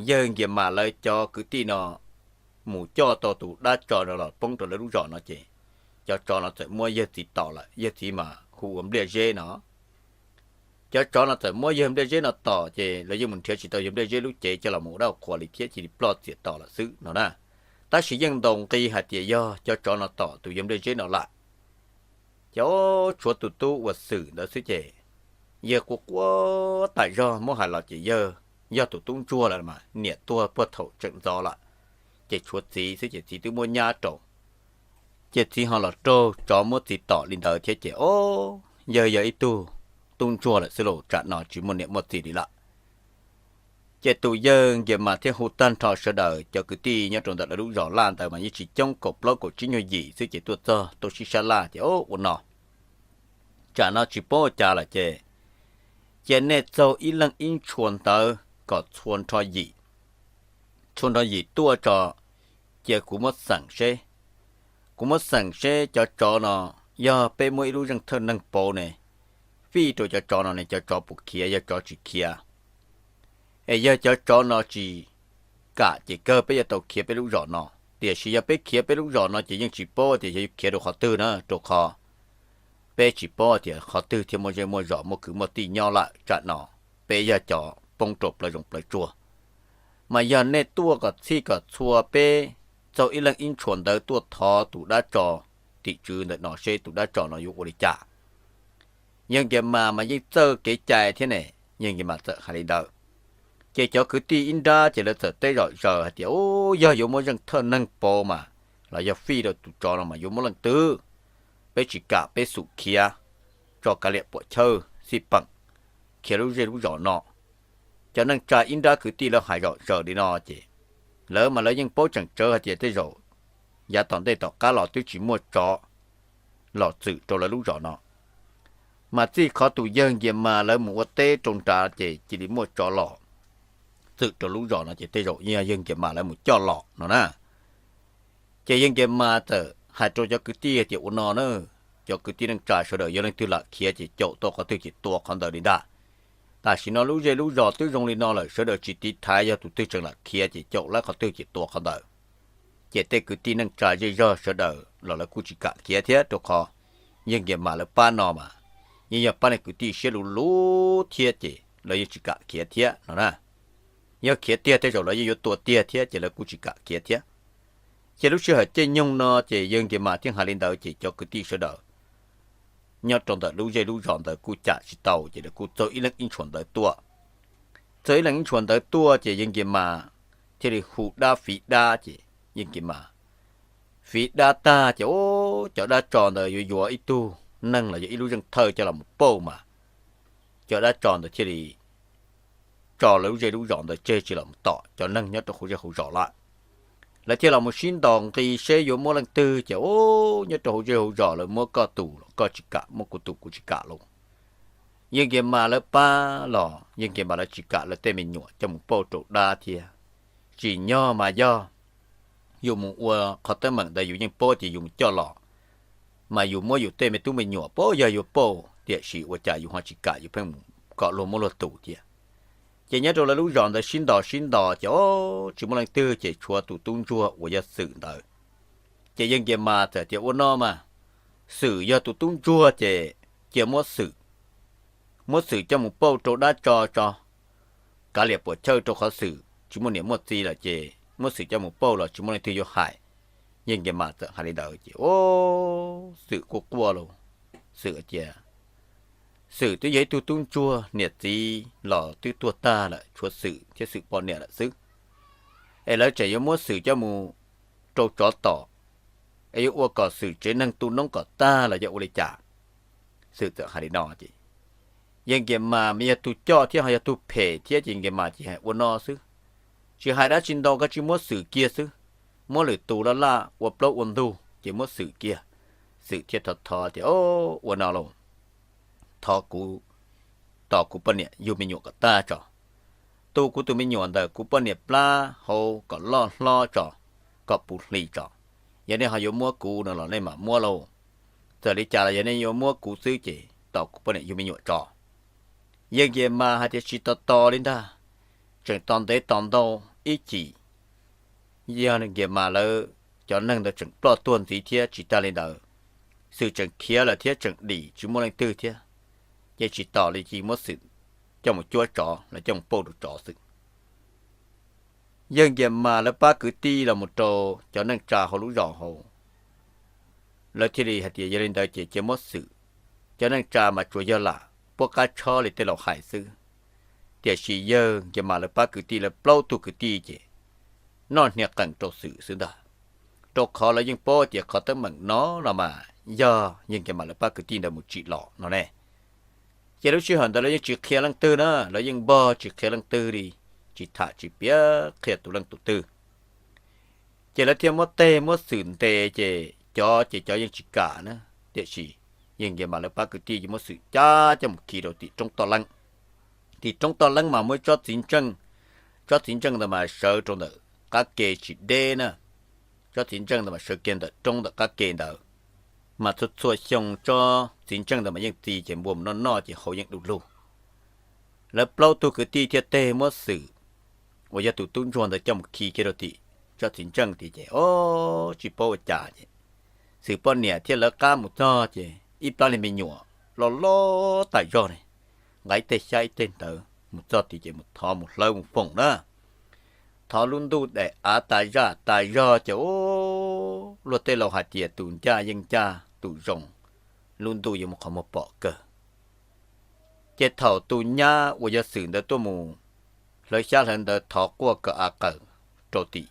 yawg Nkias Mas lawv cov kwv tij no mus coj tau tus dab tsov no los poob rau lawv lub zos no ces cov tsov no txawm muab yawg txiv tom lawm, yawg txiv mas hu ua Npliaj Zeb no. Cov tsov no txawm muab yawg Npliaj Zeb no tom ces lawv yeej mus nrhiav tsis tau yawg Npliaj Zeb lub cev coj los mus ua dab ua qhua li thiab cia li ploj txiam tom lawm xwb no na. Tab sis yeej ntaus nqi hais tias yog cov tsov no tom tus yawg Npliaj Zeb no lawm. Ces tshuav tus tub uas Xwm ntawd xwb ces yawg quaj quaj tas zog, muab hais los ces yawg yog tus tub ntsuag lawm mas niam tuag puag thaum tseem ntxov lawm, ces tshuav txiv xwb ces txiv twb muab nyab rau, ces txiv ho los raug tsov muab txiv tom li ntawd thiab ces o, yawg yog ib tug tub ntsuag lawm xwb los tsam no tsis muaj niam muaj txiv li lawm. Ces tus yawg Nkias Mas thiaj hu tag nrho sawv daws cov kwv tij nyob rau ntawm lawv lub zos Laj ntawd mas yeej tsis coob, kaum plaub kaum tsib nyuag yim xwb ces tuaj txog tuaj sib sab laj ces o, ua no, tsam no tsis paub ua cas lawm ces cia nej txaug ib leeg ib ntshua ntawv kom txhua nrho yim, txhua nrho yim tuaj tso, cia kuv muab xeem seb, kuv muab xeem seb cov tsov no yog peb muab ib lub zeej thawj neeg pauv ne, fij rau cov tsov no ne cov tsov puas khiav, yog tsov tsis khiav, es yog cov tsov no tsis kam ces kawg peb yuav tau khiav peb lub zos no. Tiam sis yog peb khiav peb lub zos no ces yeej tsis paub tias yog yuav khiav rau qhov twg na, rau qhov peb tsis paub tias qhov twg thiaj muaj zej muaj zos muaj kwv muaj tij nyob lawm tsam no, peb yog cov poob rau plawv zoov plawv tsuag. Mas yog nej tuaj kom txhij kom txhua peb txaug ib leeg ib ntshua ntawv tuaj thov tus dab tsov tim tswv ntawm no seb tus dab tsov no yuav ua li cas. Yawg Nkias Mas mas yeej txawj kev cai thiab ne, yawg Nkias Mas txawm hais li ntawd. Ces cov kwv tij ib nrab ces lawv txawm teb zom zaws hais tias, u, yog yuav muab zeej thawj neeg pauv mas, los yog fij rau tus tsov no mas yuav muab leej twg? Peb tsis kam peb xum khiav, tso kav liam puam chawj xij peem, khiav lub zej lub zos no. Cov neej tsa ib nrab kwv tij lawv hais zom zaws li no ces lawv mas lawv yeej paub tseem tsawv hais tias tej zaum yav tom ntej tom qab los twb tsis muaj tsov los txwm rau lawv lub zos no. Mas txij qhov tus yawg Nkias Mas lawv mus ua teb rau nrad ces cia li muaj tsov los txwm rau lub zos no ces tej zaum yog yawg Nkias Mas lawv mus coj los no na. Ces yawg Nkias Mas txawm hais rau cov kwv tij tias ua no na, cov kwv tij neej tsa sawv daws yog leej twg lam khiav ces caum tau qhov twg ces tua qhov ntawd li ntag. Tam sim no lub zej lub zos twb zoo li no lawm, sawv daws tsis tiv thaiv, yog tus twg tseem lam khiav ces caum laib qhov twg ces tua qhov ntawd. Ces tej kwv tij neej tsa zej zog sawv daws los lawv kuj tsis kam khiav thiab, rau qhov yawg Nkias Mas lawv pab no mas yeej yog pab nej kwv tij siab luv luv thiab ces lawv yeej tsis kam khiav thiab no na. Yog khiav tiag tej zaum lawv yeej yuav tua tiag thiab ces lawv kuj tsis kam khiav thiab. Ces lub sij hawm caij nyoog no ces yawg Nkias Mas thiaj hais li ntawd ces cov kwv tij sawv daws nyob rau ntawm lub zej lub zos ntawd kuj cam tsis tau ces lawv kuj txaug ib leeg ib ntshua ntawv tuaj. Txaug ib leeg ib ntshua ntawv tuaj ces yawg Nkias Mas thiaj li hu dab fiv dab ces yawg Nkias Mas fiv dab tag ces o, cov dab tsov ntawd yuav yuav ib tug neeg los yog ib lub zeej thawj coj los mus pauj mas cov dab tsov ntawd thiaj li tso lawv lub zej lub zos ntawd tseg tsis los mus tom cov neeg nyob rau hauv zej hauv zos lawm. Lawv thiaj los mus sib ntaus nqi seb yuav muab leej twg ces o, nyob rau hauv zej hauv zos lawv muab koj tus los koj tsis kam, muab kuv tus kuv tsis kam los. Yawg Nkias Mas lawv pab los yawg Nkias Mas lawv tsis kam lawv tej me nyuam coj mus pauj rau dab thiab. Tsim nyog mas yog yus mus ua qhov teeb meem ntawd yus yeej paub tias yus mus coj los mas yus muab yus tej me tub me nyuam paub yog yuav pauj, tiam sis ua cas yus ho tsis kam, yus pheej mus kom luag muab luag tus thiab. Ces nyob rau lawv lub zos ntawd sib ntaus sib ntaus ces o, tsis muaj leej twg ces tshuav tus tub ntsuag uas yog Xwm ntawd. Ces yawg Nkias Mas txawm tias ua no mas, Xwm yog tus tub ntsuag ces cia muab Xwm, muab Xwm coj mus pauj rau dab tso tso, kav liam puam chawj rau qhov Xwm tsis muaj niam muaj txiv lawm ces muab Xwm coj mus pauj los tsis muaj leej twg yuav hais. Yawg Nkias Mas txawm hais li ntawd ces o, Xwm quaj quaj lauj. Xwm tias Xwm twb yog ib tug tub ntsuag, niam txiv los twb tuag tag lawm, tshuav Xwm thiab Xwm poj niam lawm xwb. Es lawv tseem yuav muab Xwm coj mus rau tsov tom, es yuav ua kom Xwm tsev neeg tu noob kom tag los yog ua li cas? Xwm txawm hais li no ces yawg Nkias Mas mas yog tus coj thiab ho yog tus phem thiab ces Nkias Mas ces hais ua no xwb, tsis hais dab tsi ntau, koj tsis muab Xwm kiag xwb, muab lwm tus laj laj ua plaub ua ntug ces muab Xwm kiag. Xwm thiaj thov thov tias o, ua no lauj, thov kuv, tos kuv poj niam yug me nyuam kom tag tso, tu kuv tus me nyuam ntawm kuv poj niam plab hauv kom loj hlob tso, kom puv hli tso. Yog nej ho yuav muab kuv no los nej mam muab lauj. Txawm li cas los yog nej yuav muab kuv xwb ces tos kuv poj niam yug me nyuam tso. Yawg Nkias Mas hais tias tsis tos tos li ntag, tseem tos ntev tos ntau ib chim, yog Nkias Mas lawv cov neeg ntawd tseem ploj tuag ntxiv thiab tsis tag li ntawd, Xwm tseem khiav lawm thiab tseem dim tsis muaj leej twg thiab, ces tsis tos li ces muab Xwm coj mus cuab tsov los coj mus pauj rau tsov xwb. Yawg Nkias Mas lawv pab kwv tij los mus rau cov neej tsa hauv lub zos hauv, Lawv thiaj li hais tias yog li ntawd ces cia muab xwm. Cov neej tsa mas tsuas yog lam puab qab tshob li tej laus hais xwb, tiam sis yawg Nkias Mas lawv pab kwv tij lawv plaub tug kwv tij ces noj hnia qees rau xwm xwb ntag, rau qhov lawv yeej paub tias qhov teeb meem no los mas yog yawg Nkias Mas lawv pab kwv tij ntawd mus tsim los no ne. Ces lub sij hawm ntawd lawv yeej tsis qhia leej twg na, lawv yeej npog tsis qhia leej twg li, tsis tham tsis piav qhia tus leej tus twg. Ces lawv thiaj muab teg muab xwm ntes ces cov ces cov yeej tsis kam na, tiam sis yawg Nkias Mas lawv pab kwv tij ces muab xwm cab coj mus khi rau tim roob toj leeb. Tim roob toj leeb mas muaj ib tsob txiv ntseej, tsob txiv ntseej ntawd mas sawv rau ntawm qab ke tsis deb na. Tsob txiv ntseej ntawd mas sawv kiag ntawm roob ntawm qab ke ntawd, mas txhua txhua xyoo tsob txiv ntseej ntawd mas yeej txi ces npua mus noj noj ces hauv yeej du lug. Lawv plaub tug kwv tij thiaj teg muab xwm uas yog tus tub ntsuag ntawd coj mus khi kiag rau tim tsob txiv ntseej tid ces o, tsis paub ua cas ces xwm poj niam thiab lawv qab mus txog ces ib plab li me nyuam loj loj tas zog ne, nqa ib teg xyab ib teg ntawv mus txog tid ces mus thov mus hlawv mus foom na. Thov lub ntuj daim av tas zaj tas zog ces o, luag tej laus hais tias tus ncaj yeej ncaj tus zoo, lub ntuj yuav muaj qhov muag pom kawg. Ces thaum tus nyab uas yog xwm ntawd tuaj mus hlawv xyab hlawv ntawv thov quaj kawm av qawm rau tim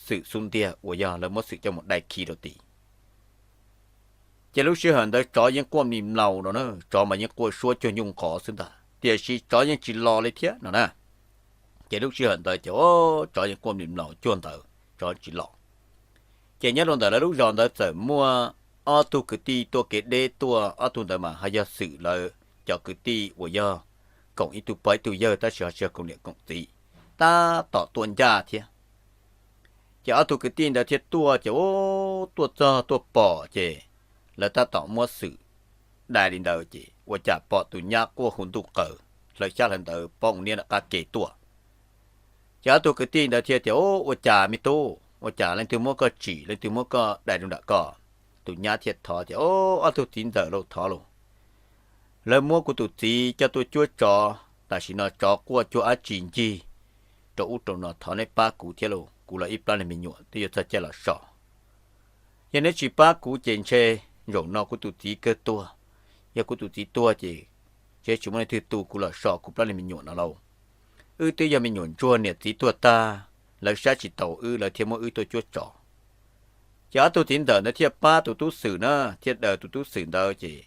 xwm xub ntiag uas yog lawv muab xwm coj mus dai khi rau tid, ces lub sij hawm ntawd tsov yeej quaj mlis mlaus no na, tsov mas yeej quaj suab cuag nyuj nqov xwb ntag, tiam sis tsov yeej tsis los li thiab no na. Ces lub sij hawm ntawd ces o, tsov yeej quaj mlis mlaus cuag ntawd, tsov tsis los. Ces nyob rau ntawm lawv lub zos ntawd txawm muaj ob tug kwv tij tuaj kev deb tuaj, ob tug ntawd mas ho yog xwm lawv cov kwv tij uas yog koom ib tug pog ib tug yawg tab sis ho tsis yog koom niam koom txiv, tab tom tuaj ncaj thiab. Ces ob tug kwv tij ntawd thiaj tuaj ces o, tuaj txog tuaj pom ces lawv tab tom muab xwm dai li ntawd ces ua cas pom tus nyab quaj hu ntuj qaws hlawv xyab hlawv ntawv poob niab nram qab ke tuaj. Ces ob tug kwv tij ntawd thiaj tias, Ua cas me tub, ua cas leej twg muab koj tsim, leej twg muab koj dai rau nram ko? Tus nyab thiaj thov tias, Ob tug txiv ntxawm lauj, thov lauj, lawv muab kuv tus txiv coj tuaj cuab tsov, tam sim no tsov quaj cuag dab tsi ncig rau ub rau no, thov neb pab kuv thiab lauj, kuv los ib plab niag me nyuam twb yuav txog caij los so. Yog neb tsis pab kuv ces ntshe zaum no kuv tus txiv kawg tuag. Yog kuv tus txiv tuag ces ntshe tsis muaj leej twg tu kuv los so kuv plab niag me nyuam no lauj. Wb twb yog me nyuam ntsuag niam txiv tuag tag, lawv saib tsis taus wb lawv thiaj muab wb tuaj cuab tsov. Ces ob tug txiv ntxawm ntawd thiaj pab tus tub xwm na, thiaj daws tus tub xwm ntawd ces,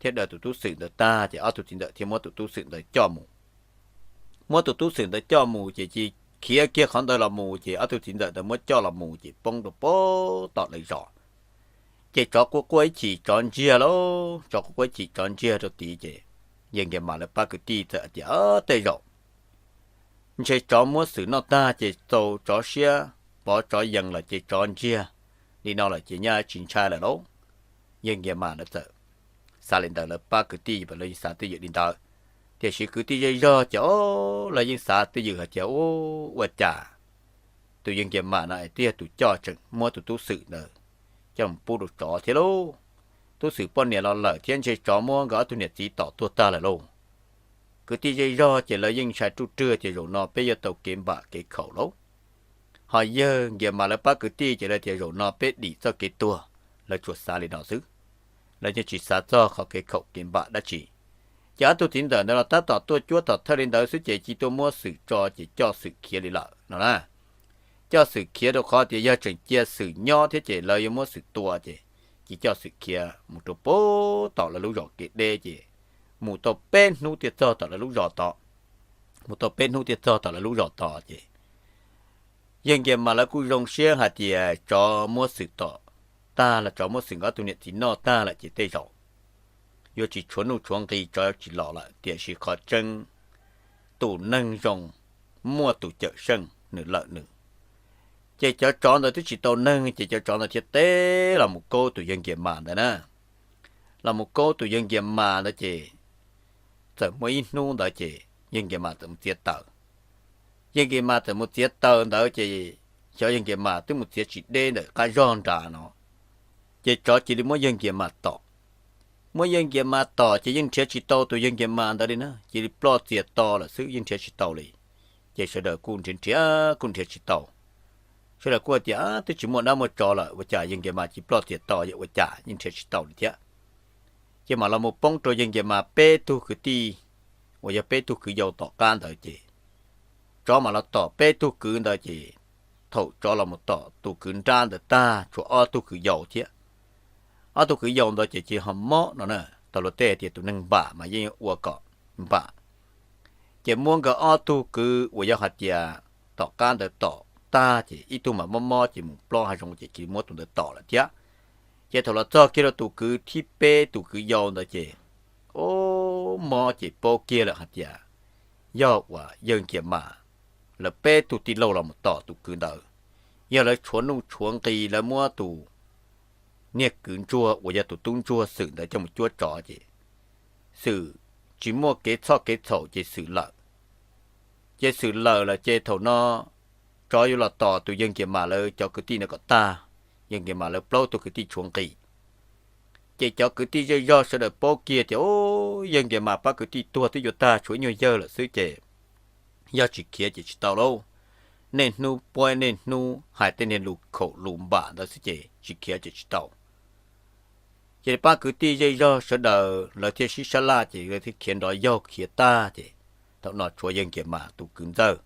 thiaj daws tus tub xwm ntawd tag ces ob tug txiv ntxawm thiaj muab tus tub xwm ntawd coj mus. Muab tus tub xwm ntawd coj mus ces cia khiav kiag qhov ntawd los mus ces ob tug txiv ntxawm ntawd muab coj los mus ces poob rau pem tom lawv zos. Ces tsov quaj quaj ib chim tsov ntsiag lauj, tsov quaj quaj ib chim tsov ntsiag rau tid ces yawg Nkias Mas lawv pab kwv tij txawm hais tias, Tej zaum ntshe tsov muab xwm noj tag ces txaus tsov siab, pov tsov yees lawm ces tsov ntsiag li no lawm ces nyaj tsis ntshai lawm lauj. Yawg Nkias Mas lawv txawm xav li ntawd, lawv pab kwv tij lawv yeej xav twj ywm li ntawd. Tiam sis kwv tij zej zog ces o, lawv yeej xav twj ywm hais tias, Ua cas tus yawg Nkias Mas no es twb yog tus coj tseem muab tus tub xwm ntawd coj mus pub rau tsov thiab lauj. Tub xwm poj niam los lawm thiab ntshe tsov muab nkawd ob tug niam txiv tom tuag tag lawm lauj. Kwv tij zej zog ces lawv yeej ntshai ruj rwg tias zaum no peb yuav tau kev npam kev khaum lauj. Ho yawg Nkias Mas lawv pab kwv tij ces lawv tias zaum no peb dim txoj kev tuag, lawv tsuas xav li no xwb. Lawv yeej tsis xav txog qhov kev khaum kev npam dab tsi. Ces ob tug txiv ntxawm ntawd los tab tom tuaj cuab tom thawj li ntawd xwb ces cia tuaj muab xwm tso ces coj xwm khiav li lawm no na. Coj xwm khiav rau qhov tias yog tseem cia xwm nyob thiab ces lawv yuav muab xwm tua ces cia coj xwm khiav mus rau pem tom lawv lub zos kev deb ces mus tau peb hnub thiaj txog tom lawv lub zos tod. Mus tau peb hnub thiaj txog tom lawv lub zos tod ces yawg Nkias Mas lawv kuj zoo siab hais tias tsov muab xwm tom tag los tsov muab xwm nkawd ob tug niam txiv noj tag lawm ces tej zaum yuav tsis tshuav nuj tshuav nqi, tsov tsis los lawm. Tiam sis qhov tseeb tus neeg zoo muaj tus cawm seej nws lawm nws. Ces cov tsov ntawd twb tsis tau neeg ces cov tsov ntawd thiaj teb los mus kaub tus yawg Nkias Mas ntawd na. Los mus kaub tus yawg Nkias Mas ntawd ces txawm muaj ib hnub ntawd ces yawg Nkias Mas txawm mus txiav taws. Yawg Nkias Mas txawm mus txiav taws ntawd ces xyov yawg Nkias Mas twb mus txiav tsis deb ntawm qab zog nrad no, ces tsov cia li muab yawg Nkias Mas tom. Muab yawg Nkias Mas tom ces yeej nrhiav tsis tau tus yawg Nkias Mas ntawd li na, cia li ploj txias to lawm xwb yeej nrhiav tsis tau li. Ces sawv daws kuj nrhiav nrhiav kuj nrhiav tsis tau. Sawv daws kuj tias twb tsis muaj dab muaj tsov lawm, ua cas yawg Nkias Mas tsis ploj txiav to, yog ua cas yeej nrhiav tsis tau li thiab. Ces mam los mus poob rau yawg Nkias Mas peb tug kwv tij uas yog peb tug kwv yau tom qab ntawd ces tsov mam los tom peb tug kwv ntawd ces thaum tsov los mus tom tus kwv nrab ntawd tag tshuav ob tug kwv yau thiab. Ob tug kwv yau ntawd ces tsis ho mob no na, tau luag tej hais tias tus neeg npam mas yeej ua kom npam. Ces muab nkawd ob tug kwv uas yog hais tias tom qab ntawd tom tag ces ib tug mas mob mob ces mus plob hav zoov ces cia li muab tus ntawd tom lawm thiab. Ces thaum los txog kiag rau tus kwv thib peb, tus kwv yau ntawd ces, o, mob ces paub kiag lawm hais tias yog uas yawg Nkias Mas lawv peb tug tij laug los mus tom tus kwv ntawd, yog lawv tshuav nuj tshuav nqis, lawv muab tus niag kwv ntsuag uas yog tus tub ntsuag Xwm ntawd coj mus cuab tsov ces Xwm tsis muaj kev txhoj kev txhaum ces Xwm lawm. Ces Xwm lawm lawm ces thaum no tsov yuav los tom tus yawg Nkias Mas lawv cov kwv tij ntawd kom tag, yawg Nkias Mas lawv plaub tug kwv tij tshuav nqis. Ces cov kwv tij zej zog sawv daws paub kiag tias, o, yawg Nkias Mas pab kwv tij tuag twb yuav tag tshuav ib nyuag yawg lawm xwb ces yog tsis khiav ces tsis tau lauj. Niaj hnub puab niaj hnub hais tej niag lus khaum lus npam ntawd xwb ces tsis khiav ces tsis tau. Ces pab kwv tij zej zog sawv daws lawv thiaj sib sab laj ces lawv thiaj khiav nrov yaug khiav tag ces thaum no tshuav yawg Nkias Mas tus kwv ntxawg.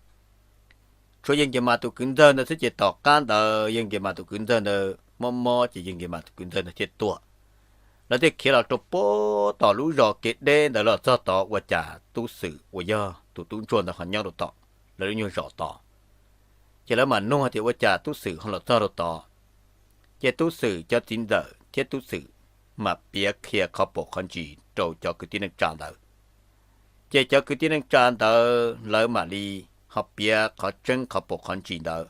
Tshuav yawg Nkias Mas tus kwv ntxawg ntawd xwb ces tom qab ntawd yawg Nkias Mas tus kwv ntxawg ntawd mob mob ces yawg Nkias Mas tus kwv ntxawg ntawd thiaj tuag. Lawv thiaj khiav los rau puag tom lub zos kev deb ntawd los txog tod ua cas tub Xwm uas yog tus tub ntsuag ntawd ho nyob rau tom lawv lub nyuag zos tod. Ces lawv mam nug tias ua cas tub Xwm ho los txog rau tod. Ces tub Xwm cov txiv ntxawm thiab tub Xwm mam piav qhia qhov paus qhov ntsis rau cov kwv tij neej tsa ntawd. Ces cov kwv tij neej tsa ntawd lawv mam li ho piav qhov tseeb qhov paus qhov ntsis ntawd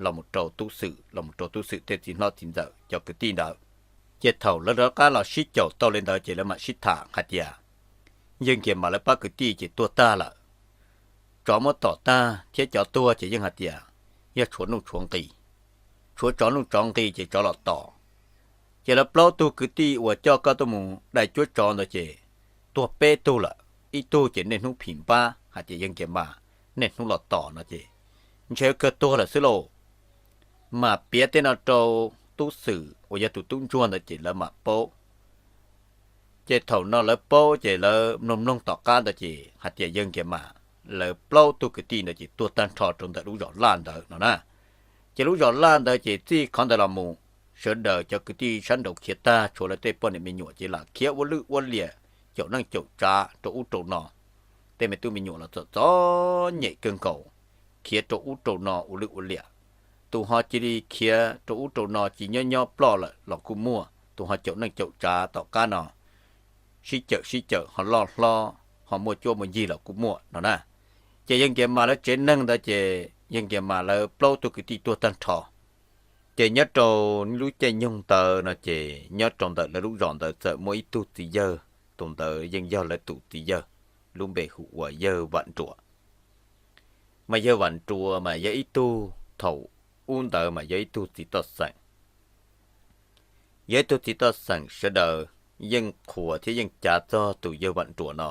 los mus rau tub Xwm, los mus rau tub Xwm tej txiv hlob txiv ntxawm cov kwv tij ntawd. Ces thaum lawv rov qab los sib caum tau li ntawd ces lawv mam sib tham hais tias yawg Nkias Mas lawv pab kwv tij ces tuag tag lawm. Tsov muab tom tag thiab cov tuag ces yeej hais tias yog tshuav nuj tshuav nqis, tshuav tsov nuj tsov nqis ces tsov los tom. Ces lawv plaub tug kwv tij uas coj koj tuaj mus dai cuab tsov ntawd ces tuag peb tug lawm, ib tug ces niaj hnub phim npab hais tias yawg Nkias Mas niaj hnub los tom no ces ntshe kawg tuag lawm xwb lauj. Mas piav tej no rau tub Xwm uas yog tus tub ntsuag ntawd ces lawv mam paub. Ces thaum no lawv paub ces lawv mloog mloog tom qab ntawd ces hais tias yawg Nkias Mas lawv plaub tug kwv tij ntawd ces tuag tag nrho rau ntawm lub zos Laj ntawd no na. Ces lub zos Laj ntawd ces txij qhov ntawd los mus, sawv daws cov kwv tij sab nraud khiav tag tshuav lawv tej poj niam me nyuam ces lam khiav ua lwj ua liam, caum neej caum tsav rau ub rau no. Tej me tub me nyuam los txom txom nyem kawg nkaus, khiav rau ub rau no ua lwj ua liam. Tus ho cia li khiav rau ub rau no cia nyob nyob ploj lawm los kuj muaj, tus ho caum neej caum tsav tom qab no sib cawm sib cawm ho loj hlob ho muaj cuab muaj yig los kuj muaj no na. Ces yawg Nkias Mas lawv tsev neeg ntawd ces yawg Nkias Mas lawv plaub tug kwv tij tuag tag nrho. Ces nyob rau lub caij nyoog ntawd no ces nyob rau ntawm lawv lub zos ntawd txawm muaj ib tug txiv yawg, tus ntawd yeej yog lawv tus txiv yawg, lub npe hu ua yawg Vam Nruas. Mas yawg Vam Nruas mas yog ib tug, thaum ub ntawd mas yog ib tug txiv toj xeem. Yog ib tug txiv toj xeem sawv daws yeej qhuas thiab yeej cav txog tus yawg Vam Nruas no,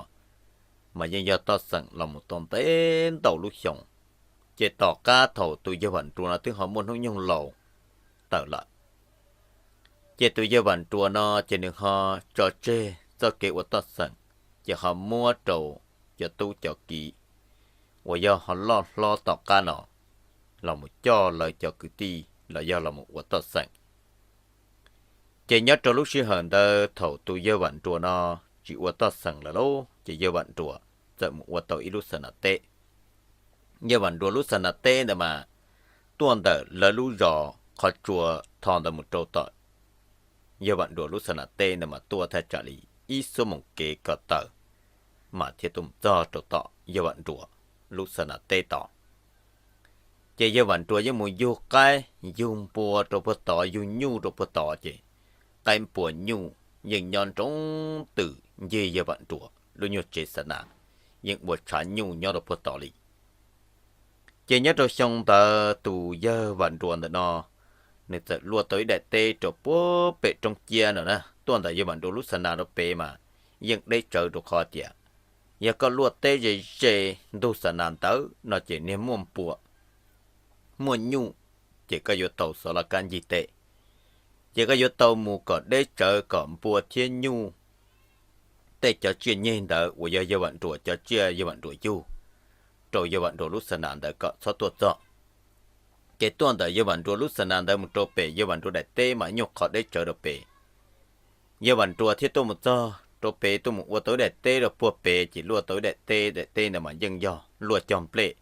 mas yeej yog toj xeem los mus tau ntev ntau lub xyoo. Ces tom qab thaum tus yawg Vam Nruas no twb ho muaj hnub nyoog laus tawm lawm. Ces tus yawg Vam Nruas no ces nws ho tso tseg txoj kev ua toj xeem, ces ho muab rau cov tub cov kiv uas yog ho loj hlob tom qab no los mus coj lawv cov kwv tij los yog los mus ua toj xeem. Ces nyob rau lub sij hawm ntawd thaum tus yawg Vam Nruas no tsis ua toj xeem lawm lauj, ces yawg Vam Nruas txawm mus ua tau ib lub xa nas teb. Yawg Vam Nruas lub xa nas teb ntawd mas tuaj ntawm lawv lub zos qhov tsua tho ntawd mus rau tom yawg Vam Nruas lub xa nas teb ntawd mas tuaj thaj tsam li ib xuab moos kev ko taw mas thiaj tuaj mus txog rau tom yawg Vam Nruas lub xa nas teb tod. Ces yawg Vam Nruas yeej mus yug qaib yug npua rau puag tod, yug nyuj rau puag tod, ces qaib npua nyuj yeej nyob nroo twm ncig yawg Vam Nruas lub nyuag tsev xa nas, yeej ua tshav nyuj nyob rau puag tod li. Ces nyob rau xyoo ntawd tus yawg Vam Nruas ntawm no, nws txawm luaj tau ib daim teb rau puag pem roob ciab no na. Tuaj ntawm yawg Vam Nruas lub xa nas rau pem mas yeej deb tsawv rau qhov tias yog koj luaj teb ze ze ntug xa nas ntawd no ces niag muaj npua, muaj nyuj, ces koj yuav tau xov laj kab ncig teb. Ces koj yuav tau mus kom deb tsawv kom npua thiab nyuj tej cov tsiaj nyeg ntawd uas yog yawg Vam Nruas cov tsiaj yawg Vam Nruas yug rau yawg Vam Nruas lub xa nas ntawd kom txhob tuaj txog. Ces tuaj ntawm yawg Vam Nruas lub xa nas ntawd mus rau pem yawg Vam Nruas daim teb mas nyuj qhov deb tsawv rau pem. Yawg Vam Nruas thiaj tuaj mus txog rau pem tuaj mus ua tau ib daim teb rau puag pem ces luaj tau ib daim teb, daim teb ntawd mas yeej yog luaj cog nplej.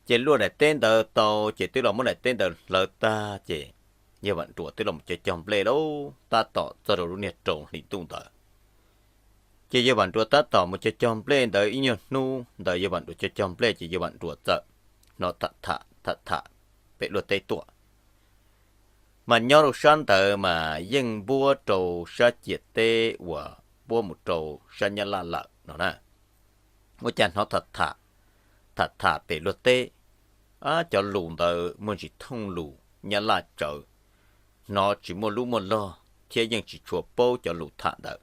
Ces luaj daim teb ntawd tau ces twb los muab daim teb ntawd hlawv tag ces yawg Vam Nruas twb los mus cog cog nplej lauj, tab tom txog rau lub niag rau hli ntuj ntawd. Ces yawg Vam Nruas tab tom mus cog cog nplej ntawd ib nyuag hnub ntawd yawg Vam Nruas cog cog nplej ces yawg Vam Nruas txawm hnov tham tham tham tham pem luaj teb tuaj. Mas nyob rau sab ntawd mas yeej npuab rau sab ciam teb uas npuab mus rau sab Nyab Laj lawm no na. Ua cas hnov tham tham, tham tham pem luaj teb, ab cov lus ntawd muaj ntsis thooj lus Nyab Laj tsawv, hnov tsis muaj lub muaj log thiab yeej tsis tshua paub cov lus tham ntawd.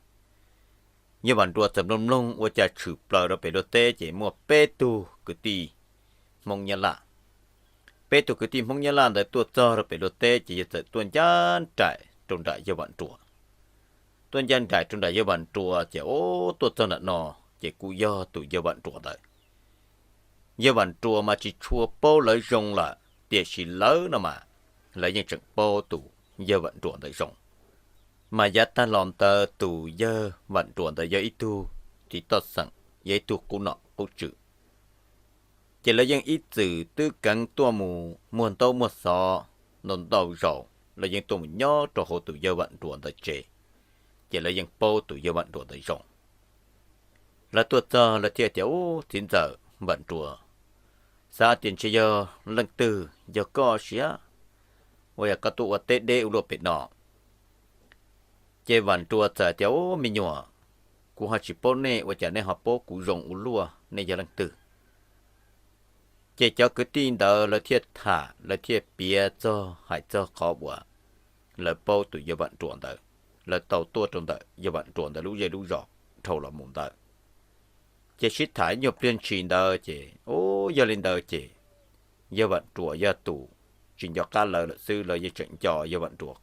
Yawg Vam Nruas txawm mloog mloog ua cas tshwm plaws rau pem luaj teb ces muaj peb tug kwv tij Hmoob Nyab Laj. Peb tug kwv tij Hmoob Nyab Laj ntawd tuaj txog rau pem luaj teb ces yawg txawm tuaj ncaj nraim rau nram yawg Vam Nruas. Tuaj ncaj nraim rau nram yawg Vam Nruas ces, o, tuaj txog nram no ces kuj yog tus yawg Vam Nruas ntawd. Yawg Vam Nruas mas tsis tshua paub lawv zoo lawm, tiam sis lawv no mas lawv yeej tseem paub tus yawg Vam Nruas ntawd zoo. Mas yav tag los ntawd tus yawg Vam Nruas ntawd yog ib tug txiv toj xeem, yog ib tug qub nom qub tswv. Ces lawv yeej ib txwm twb keev tuaj mus muag ntaub muag xov ntau ntau zaus, lawv yeej tuaj mus nyob rau hauv tus yawg Vam Nruas ntawd tsev, ces lawv yeej paub tus yawg Vam Nruas ntawd zoo. Lawv tuaj txog lawv thiaj tias, Ub, txiv ntxawm Vam Nruas, xav tias ntshe yog leej twg, yog koj siab uas yog koj tuaj ua teb deb ua luaj pem no. Ces Vam Nruas txawm tias, Ub, me nyuam, kuv ho tsis paub nej, ua cas nej ho paub kuv zoo ua luaj, nej yog leej twg? Ces cov kwv tij ntawd lawv thiaj tham, lawv thiaj piav txog, hais txog qhov uas lawv paub tus yawg Vam Nruas ntawd, lawv tau tuaj rau ntawm yawg Vam Nruas ntawd lub zej lub zos dhau los mus ntawd. Ces sib tham ib nyuag pliag ntshis ntawd ces, ub, yog li ntawd ces yawg Vam Nruas yog tus tsis nco qab lawv lawm xwb, lawv yeej tseem nco yawg Vam Nruas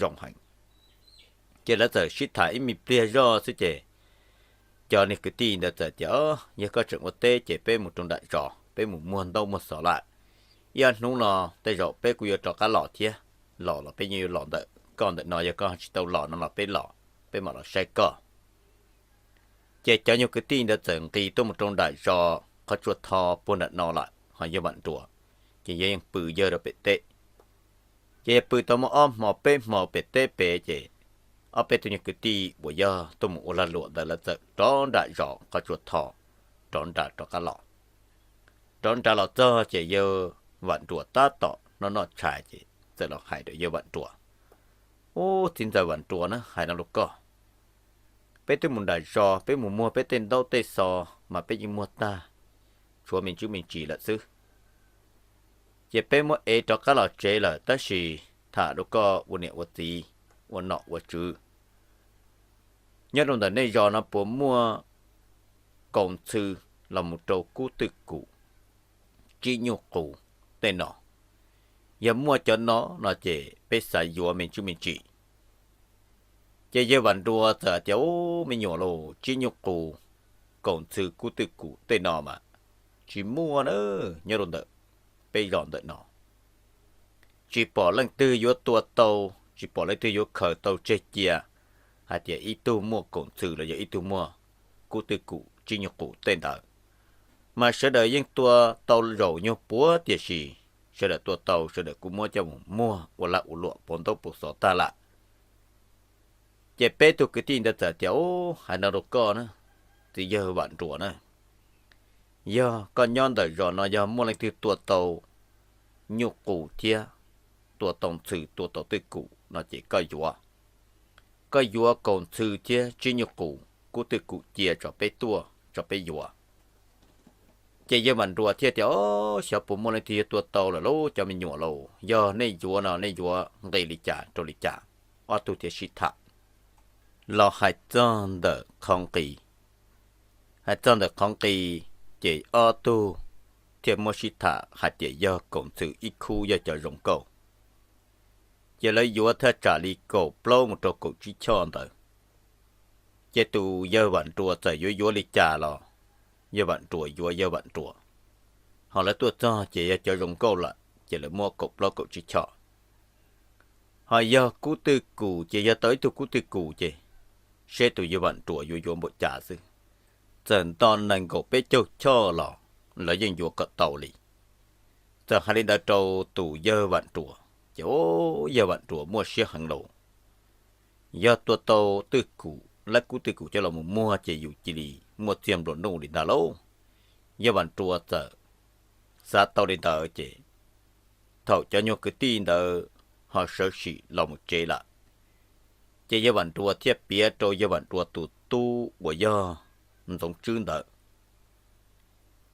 zoo heev. Ces lawv txawm sib tham ib me pliag zoj xwb ces cov niag kwv tij ntawd txawm tias, Yog koj tseem ua teb ces peb mus rau nram zos, peb mus muag ntaub muag xov lawm. Ib ob hnub no tej zaum peb kuj yuav rov qab los thiab, los los peb yeej yuav los ntawm koj ntawm no, yog koj tsis tau los no los peb los, peb mam los saib koj. Ces cov nyuag kwv tij ntawd txawm nqis tuaj mus rau nram zos qhov tsua tho puag nram no lawm, ho yawg Vam Nruas ces yawg yeej pw yawg rau pem teb. Ces yawg pw tau muaj ob hmo peb hmo pem teb pem ces ob peb tug nyuag kwv tij uas yog tuaj mus ua lag luam ntawd lawv txawm rov nram zos qhov tsua tho, rov nram rov qab los. Rov nram los txog ces yawg Vam Nruas tab tom noj noj tshais ces txawm los hais rau yawg Vam Nruas, Ub, txiv ntxawm Vam Nruas na, hais no rau koj, peb twb mus nram zos, peb mus muag peb tej ntaub tej xov mas peb yeej muag tag, tshuav me ntsis me ntsis lawm xwb. Ces peb muab ev rov qab los tsev lawm, tab sis tham rau koj ua niam ua txiv, ua nom ua tswv, nyob rau ntawm nej zos no puas muaj kaus ntxhw los mus rau kub twj kum, tsib nyuj qus tej no? Yog muaj cov no no ces peb xav yuav me ntsis me ntsis. Ces yawg Vam Nruas txawm tias, Ub, me nyuam lauj, tsib nyuj qus, kaus ntxhw, kub twj kum tej no mas tsis muaj na, nyob rau ntawm peb zos ntawm no. Tsis pom leej twg yuav tua tau, tsis pom leej twg yuav khaws tau tseg cia hais tias ib tug muaj kaus ntxhw los yog ib tug muaj kub twj kum, tsib nyuj qus tej ntawd. Mas sawv daws yeej tua tau zaum nyuag puav, tiam sis sawv daws tua tau sawv daws kuj muab coj mus muag ua lag ua luam pauv ntaub pauv xov tag lawm. Ces peb tug kwv tij ntawd txawm tias, Ub, hais no rau koj na, txiv yawg Vam Nruas na, yog koj nyob ntawm zos no yog muaj leej twg tua tau nyuj qus thiab tua tau ntxhw, tua tau twj kum no ces koj yuav. Koj yuav kaus ntxhw thiab tsib nyuj qus, kub twj kum cia tso peb tuaj tso peb yuav. Ces yawg Vam Nruas thiaj tias, Ob, xyov puas muaj leej twg yuav tua tau lawm lauj cov me nyuam lauj, yog nej yuav no nej yuav nqi li cas rau li cas? Ob tug thiaj sib tham los hais txog ntawm qhov nqi. Hais txog ntawm qhov nqi, ces ob tug thiaj muab sib tham hais tias yog kaum ntxhw ib khub yog cov zoo nkauj. Ces lawv yuav thaj tsam li kaum plaub mus rau kaum tsib choj ntawd. Ces tus yawg Vam Nruas txawm yuav yuav li cas los yawg Vam Nruas yuav yawg Vam Nruas. Ho lawv tuaj txog ces yog cov zoo nkauj lawm ces lawv muab kaum plaub kaum tsib choj. Ho yog kub twj kum ces yog tau ib tug kub twj kum ces seb tus yawg Vam Nruas yuav yuav npaum cas xwb. Txawm nto nees nkaum peb caug choj los lawv yeej yuav kom tau li. Txawm hais li ntawd rau tus yawg Vam Nruas ces yawg Vam Nruas muaj siab heev lauj. Yog tua tau twj kum, lawv kub twj kum coj los mus muag ces yus cia li muaj txiag nplua nuj li ntag lauj. Yawg Vam Nruas txawm xav tau li ntawd ces thaum cov nyuag kwv tij ntawd ho sawv sim los mus tsev lawm, ces yawg Vam Nruas thiaj piav rau yawg Vam Nruas tus tub uas yog Ntxoov Tswb ntawd,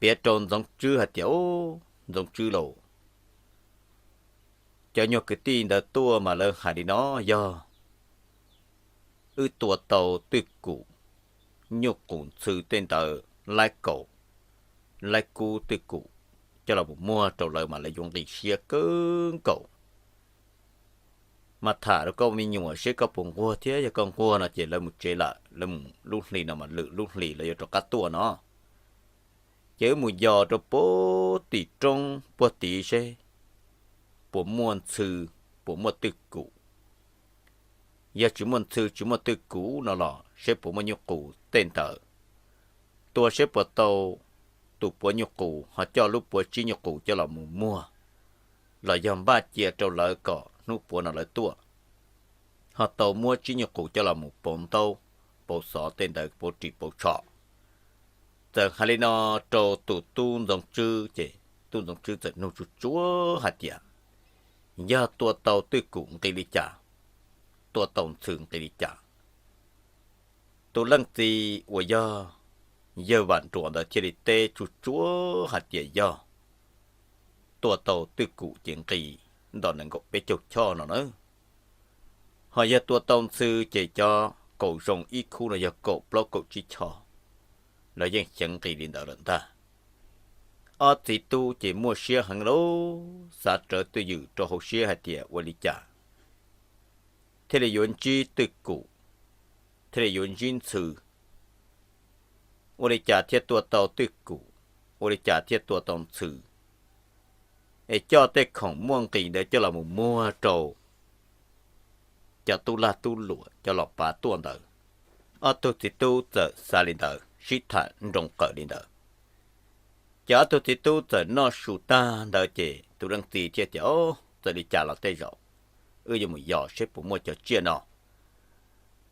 piav rau Ntxoov Tswb hais tias, Ub, Ntxoov Tswb lauj, cov nyuag kwv tij ntawd tuaj mas lawv hais li no, yog wb tua tau twj kum, nyuj qus ntxhw tej ntawd laib kaum, laib kub twj kum coj los mus muag rau lawv mas lawv yuav nqis siab kawg nkaus. Mas tham rau koj me nyuam seb koj puas nquag thiab, yog koj nquag no ces lawv mus tsev lawm, lawv mus lub hli no mas lwm lub hli lawv yuav rov qab tuaj no. Ces wb mus yos rau puag tim roob puag tid seb puas muaj ntxhw, puas muaj twj kum. Yog tsis muaj ntxhw tsis muaj twj kum no los seb puas muaj nyuj qus tej ntawd. Tua seb puas tau tus puav nyuj qus ho coj lub puav tsib nyuj qus coj los mus muag, los yog npaj cia rau lawv kom hnub puav no lawv tuaj, ho tau muab tsib nyuj qus coj los mus pauv ntaub, pauv xov tej ntawd, pauv ris pauv tsho. Txawm hais li no rau tus tub Ntxoov Tswb ces tub Ntxoov Tswb txawm nug tsuag tsuag hais tias, yog tua tau twj kum nqis li cas, tua tau ntxhw nqis li cas? Tus leej txiv uas yog yawg Vam Nruas ntawd thiaj li teb tsuag tsuag hais tias yog tua tau twj kum ces nqis nto nees nkaum peb caug choj no na. Ho yog tua tau ntxhw ces cov kaum zoo ib khub no yog kaum plaub kaum tsib choj, lawv yeej xyeev nqis li ntawd lawm ntag. Ob txiv tub ces muaj siab heev lauj, xav rawv twj ywm rau hauv siab hais tias ua li cas thiaj li yuav ntsib twj kum, thiaj li yuav ntsib ntxhw, ua li cas thiaj tua tau twj kum, ua li cas thiaj tua tau ntxhw, es coj tej khoom muaj nqis ntawd coj los mus muag rau cov tub lag tub luam cov los pav tuaj ntawd. Ob tug txiv tub txawm xav li ntawd, sib tham nroo qawm li ntawd. Ces ob tug txiv tub txawm noj su tag ntawd ces tus leej txiv thiaj tias, Au, txawm li cas los tej zaum wb yuav mus yos seb puas muaj cov tsiaj no.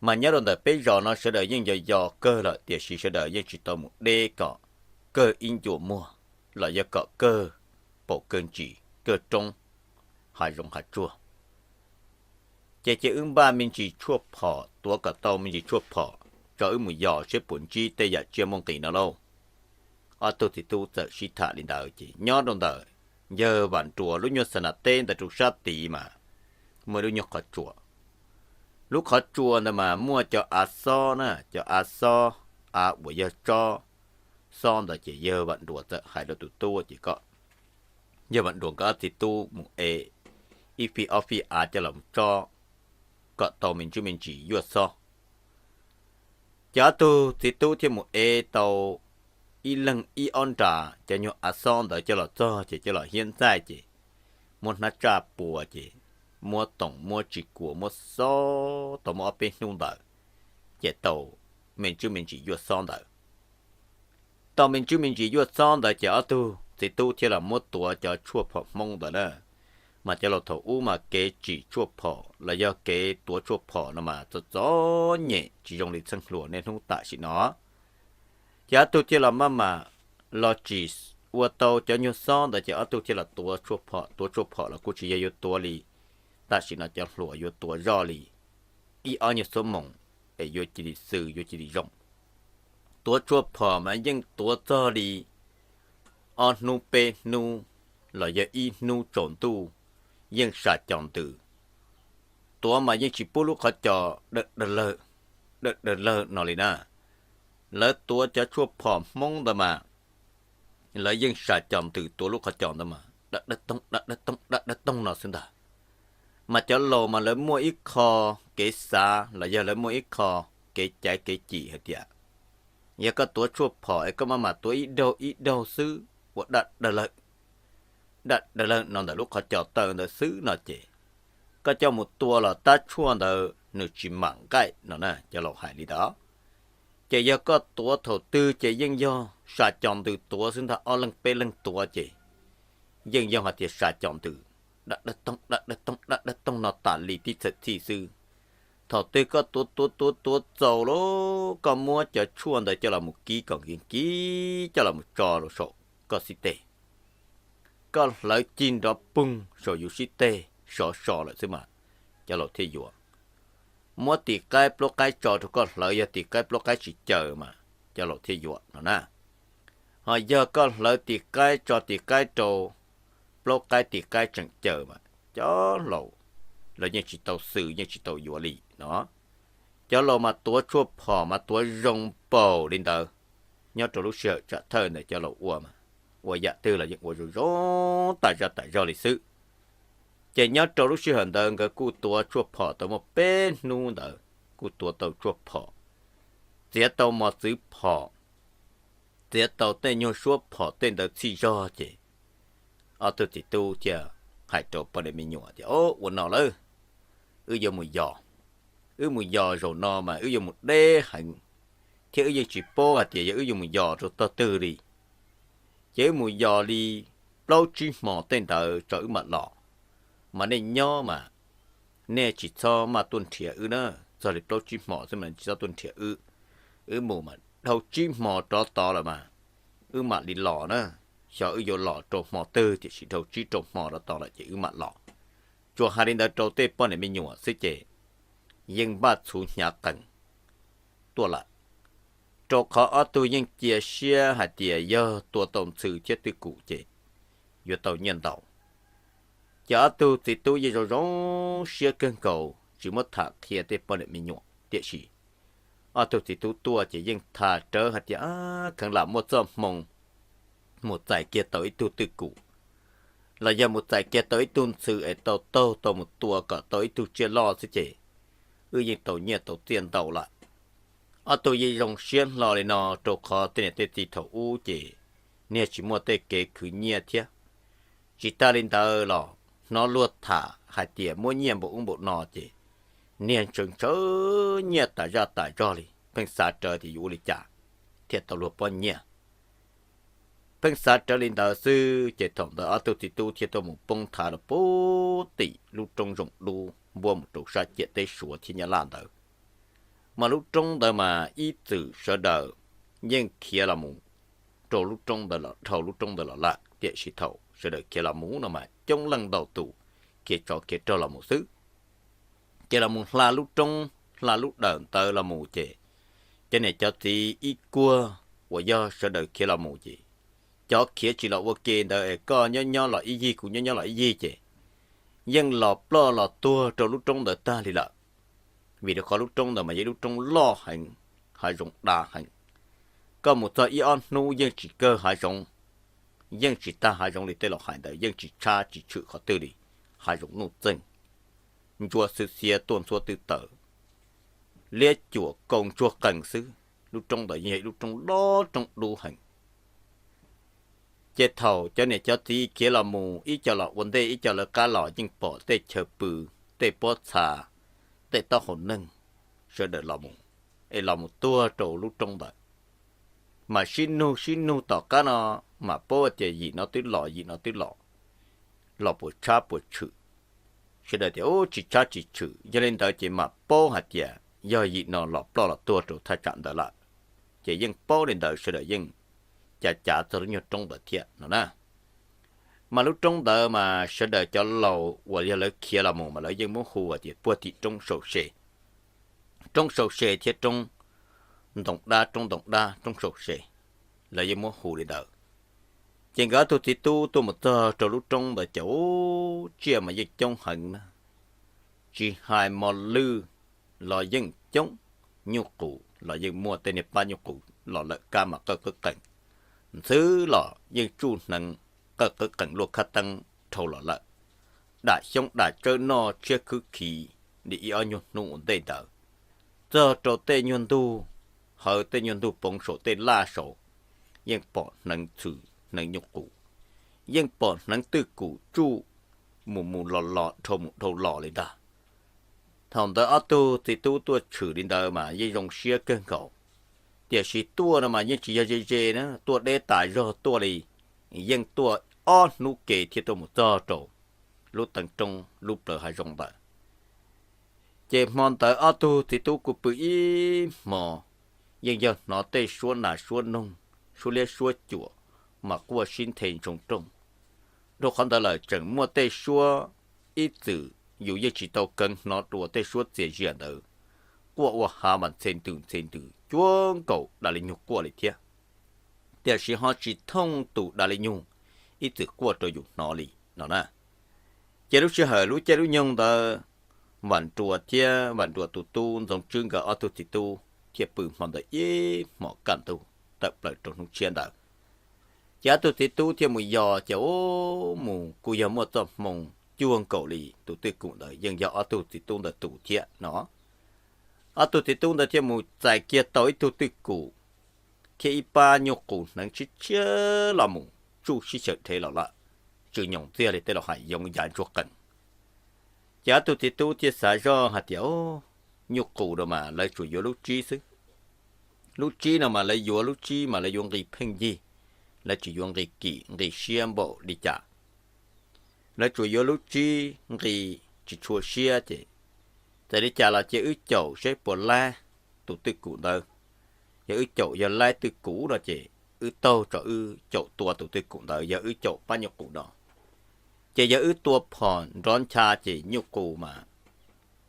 Mas nyob rau ntawm peb zos no sawv daws yeej yos yos kawg lawm, tiam sis sawv daws yeej tsis tau mus deb kom kawg ib ncua muag, los yog kom kawg paus kawg ntsis kawg roob, hav zoov hav tsuag. Ces cia wb npaj me ntsis tshuaj phom, tuav kom tau me ntsis tshuaj phom, tso wb mus yos seb puas ntsib tej yam tsiaj muaj nqis no lauj. Ob tug txiv tub txawm sib tham li ntawd ces nyob rau ntawm yawg Vam Nruas lub nyuag xa nas teb ntawd rau sab tid mas muaj lub nyuag qhov tsua. Lub qhov tsua ntawd mas muaj cov av xob na, cov av xob, av uas yog tsob xob ntawd ces yawg Vam Nruas txawm hais rau tus tub ces kom yawg Vam Nruas nkawd ob txiv tub mus ev ib fij ob fij av coj los tsob kom tau me ntsis me ntsis yuaj xob. Ces ob tug txiv tub thiaj mus ev tau ib leeg ib ob nra cov nyuag av xob ntawd coj los txog ces coj los hiab ntxaij ces muab hnab tsaj pua ces muab toom muab tsis kuas muab xob tau muaj ob peb hnub ntawd ces tau me ntsis me ntsis yuaj xob ntawd. Tau me ntsis me ntsis yuaj xob ntawd ces ob tug txiv tub thiaj los muab tuav cov tshuaj phom Hmoob ntawd na. Mas cov laus thaum ub mas kev tsim tshuaj phom los yog kev tuav tshuaj phom no mas txom txom nyem tsis zoo li txheej hluas niaj hnub tam sim no. Ces ob tug thiaj los maj mam los tsim ua tau cov nyuag xob ntawd ces ob tug thiaj los tuav tshuaj phom, tuav tshuaj phom los kuj tsis yog yuav tuav li tam sim no cov hluas yuav tuav zoj li ib ob nyuag xuab moos es yuav cia li xws yuav cia li zoo. Tuav tshuaj phom mas yeej tuav txog li ob hnub peb hnub los yog ib hnub tsaus ntuj yeej sam co ntws. Tuav mas yeej tsis pub lub qhov co dawg dawg lawg, dawg dawg lawg no li na. Lawv tuav cov tshuaj phom Hmoob ntawd mas lawv yeej sa cov ntws tuav lub qhov cos ntawd mas dawb dawb toog dawb dawb toog dawb dawb toog no xwb ntag. Mas cov laus mas lawv muaj ib qho kev xav los yog lawv muaj ib qho kev caiv kev cim hais tias, yog koj tuav tshuaj phom es koj maj mam tuav ib daug ib daug xwb ua daj dawg lawg, daj dawg lawg no ntawm lub qhov cos taw ntawd xwb no ces, koj coj mus tua los tab tshuaj ntawd nws tsis mam nqaij no na, cov laus hais li ntawd. Ces yog koj tuav thaum twg ces yeej yog sa cov ntws tuav xwb ntag, ob leeg peb leeg tuav ces yeej yog hais tias sa cov ntws daj dawb toog daj dawb toog daj dawb toog no tas li tib txhais txhij xwb. Thaum twg koj tuav tuav tuav tuav txaus lawm, koj muab cov tshuaj ntawd coj los mus kib kom nkees kib coj los mus tso rau saum koj xib teg, koj hlawv cig nrov poog saum yus xib teg sov so lawm xwb mas cov laus thiaj yuav. Muab tis qaib plaub qaib tso rau koj hlawv, yog tis qaib plaub qaib tsis caws mas cov laus thiaj yuav no na. Ho yog koj hlawv tis qaib tso tis qaib rau plaub qaib tis qaib tseem caws mas cov laus lawv yeej tsis tau xwm yeej tsis tau yuav li no. Cov laus mas tuav tshuaj phom mas tuav zoo npaum li ntawd. Nyob rau lub sij hawm tsam thawj ntawd cov laus ua mas ua yam twg los yeej ua zoo zoo tas zaj tas zog li xwb. Ces nyob rau lub sij hawm ntawd nkawd kuj tuav tshuaj phom tau muaj peb hnub ntawd, kuj tuav tau tshuaj phom, txiav tau mos txwv phom, txiav tau tej nyuag suab phom tej ntawd txhij zog ces ob tug txiv tub thiaj hais rau poj niam me nyuam tias, Au, ua no lawm, wb yuav mus yos. Wb mus yos zaum no mas wb yuav mus deb heev, thiab wb yeej tsis paub hais tias yog wb yuav mus yos rau tog twg li. Ces wb mus yos li plaub tsib hmos tej ntawd tso wb mam los, mas nej nyob mas nej tsis txhob maj tuaj nrhiav wb na, txog li plaub tsib hmos xwb mas tsis txhob tuaj nrhiav wb. Wb mus mas dhau tsib hmos rov tod lawm mas wb mam li los na. Xyov wb yuav los rau hmo twg tiam sis dhau tsib rau hmo rov tod lawm ces wb mam los. Tsuas hais li ntawd rau tej poj niam me nyuam xwb ces yeej npaj txhuv hnyav qees tuaj lawm, rau qhov ob tug yeej cia siab hais tias yog tua tau ntxhw thiab twj kum ces yuav tau nyiaj ntau. Ces ob tug txiv tub yeej zoo zoo siab kawg nkaus tsis muab tham qhia tej poj niam me nyuam, tiam sis ob tug txiv tub tuaj ces yeej tham rawv hais tias, Kheev lam muaj txoj hmoo mus txais kiag tau ib tug twj kum, los yog mus txais kiag tau ib tug ntxhw es tau taug tau mus tua kom tau ib tug tsiaj loj xwb ces wb yeej tau nyiaj tau txiaj ntau lawm. Ob tug yeej zoo siab hlo li no rau qhov tej niam tej txiv thaum ub ces niag tsis muaj tej kev khwv nyiaj thiab. Tsis tas li ntawd los hnov luag tham hais tias muab nyiaj npaum ub npaum no ces niag ntshaw ntshaw nyiaj tas zaj tas zog li, pheej xav rawv tias yuav ua li cas thiaj tau luag pob nyiaj. Pheej xav rawv li ntawd xwb ces thaum ntawd ob tug txiv tub thiaj tuaj mus poob thav rau pem tim lub roob zoov dub npuab mus rau sab ciam teb Suav thiab Nyab Laj ntawd. Mas lub roob ntawd mas ib txwm sawv daws yeej khiav los mus rau lub roob ntawd los dhau lub roob ntawd los lawm, tiam sis thaum sawv daws khiav los mus no mas coob leej ntau tus khiav tsov khiav rog los mus xwb. Ces los mus hla lub roob hla lub dawm ntawd los mus ces cov niam cov txiv ib kuag uas yog sawv daws khiav los mus ces cov khiav tsis los ua ke ntawd es koj nyob nyob los ib yig kuv nyob nyob los ib yig ces yeej los ploj los tuag rau lub roob ntawd tag li lawm. Vim rau qhov lub roob ntawd mas yog ib lub roob loj heev, hav zoov dav heev. Koj mus txog ib ob hnub yeej tsis kawg hav zoov, yeej tsis tag hav zoov li tej laus hais ntawd, yeej tsis tshab tsis tshwm qhov twg li, hav zoov nuj txeeg, ntsuab xwb xiab tuaj ntxhuab twb tawv, liab cuam kaus ntsuag qees xwb. Lub roob ntawd yeej yog ib lub roob loj roob dub heev. Ces thaum cov niam cov txiv khiav los mus, ib co los ua ntej ib co lawv qab los yeej pom tej chaw pw, tej pob txha, tej taub hau neeg, sawv daws los mus, es los mus tuag rau lub roob ntawd. Mas sib nug sib nug tom qab no, mas paub tias yim no twb los yim no twb los, los puas tshab puas tshwm. Sawv daws tias ub tsis tshab tsis tshwm, yog li ntawd ces mam paub hais tias yog yim no los ploj los tuag rau thaj tsam ntawd lawm. Ces yeej paub li ntawd sawv daws yeej cav cav txog lub nyuag roob ntawd thiab no na. Mas lub roob ntawd mas sawv daws cov laus uas yog lawv khiav los mus mas lawv yeej muab hu hais tias puag tim roob sau se, roob sau se thiab roob ntoo dab, roob ntoo dab roob sau se, lawv yeej muab hu li ntawd. Ces nkawd ob tug txiv tub tuaj mus txog rau lub roob ntawd ces tsiaj mas yeej coob heev na, tsis hais mos lwj los yeej coob, nyuj qus los yeej muaj tej niag pab nyuj qus los lawm kab mas qawj qwb qees, ntxhwb los yeej tsuj hneev qawj qeeb qees luaj khab teeb dhau los lawm. Dam xyoob dam tsawb noj tshiab khwb khiv li ib ob nyuag hnub ua ntej ntawd, txog rau tej nyuag ntug hawv tej nyuag ntug poov saum tej laj saud, yeej pom hneev txhwm hneev nyuj qus, yeej pom hneev twj kum tsuj mus mus los los dhau mus dhau los li ntag. Thaum ntawd ob tug txiv tub tuaj tshwm li ntawd mas yeej zoo siab kawg nkaus, tiam sis tuaj no mas yeej tsis yog ze ze na, tuaj deb tas zog tuaj li, yeej tuaj ob hnub ke thiaj tuaj mus txog rau lub teev roob lub plawv hav zoov ntawd. Ces hmo ntawd ob tug txiv tub kuj pw ib hmo, yeej yog hnov tej suab nas suab noog, suab liab suab cuam mas quaj sib nthe ntsoov rooj. Rau qhov ntawd lawm tseem muaj tej suab ib txwm yus yeej tsis tau kheev hnov dua tej suab txias zias ntawd, quaj ua hav mas ntxhe ntws ntxhe ntws cuag nkaus dam li nyuag quaj li thiab. Tiam sis ho tsis thooj tus dam li nyuag ib txwm quaj rau yus hnov li no na. Ces lub sij hawm lub caij lub nyoog ntawd, Vam Nruas thiab Vam Nruas tus tub Ntxoov Tswb nkawd ob tug txiv tub thiaj pw hmo ntawd ib hmos kaj ntug tawm plaws rau hnub tshiab ntawd. Ces ob tug txiv tub thiaj mus yos ces mus kuj yog muaj txoj hmoo cuag nkaus li tus twj kum ntawd yeej yog ob tug txiv tub ntawd tus thiab no. Ob tug txiv tub ntawd thiaj mus txais kiag tau ib tug twj kum thiab ib pab nyuj qus hneev tshiab tshiab los mus tsuj sib xyaw dhev los lawm, tsw nyoos ntxiag li tej laus hais yoov yav ntsuag qees. Ces ob tug txiv tub thiaj xav zoj hais tias, nyuj qus no mas lawv tsuas yuav lub tsib xwb. Lub tsib no mas lawv yuav lub tsib mas lawv yuav nqi pheej yig, lawv tsis yuav nqi kim nqi siab npaum li cas. Lawv tsuas yuav lub tsib nqi tsis tshua siab ces txawm li cas los cia wb caum seb puas laib tus twj kum ntawd. Yog wb caum yog laib twj kum no ces wb taug tso wb caum tua tus twj kum ntawd, yog wb caum pab nyuj qus no. Ces yog wb tua phom nrov ncha ces nyuj qus mas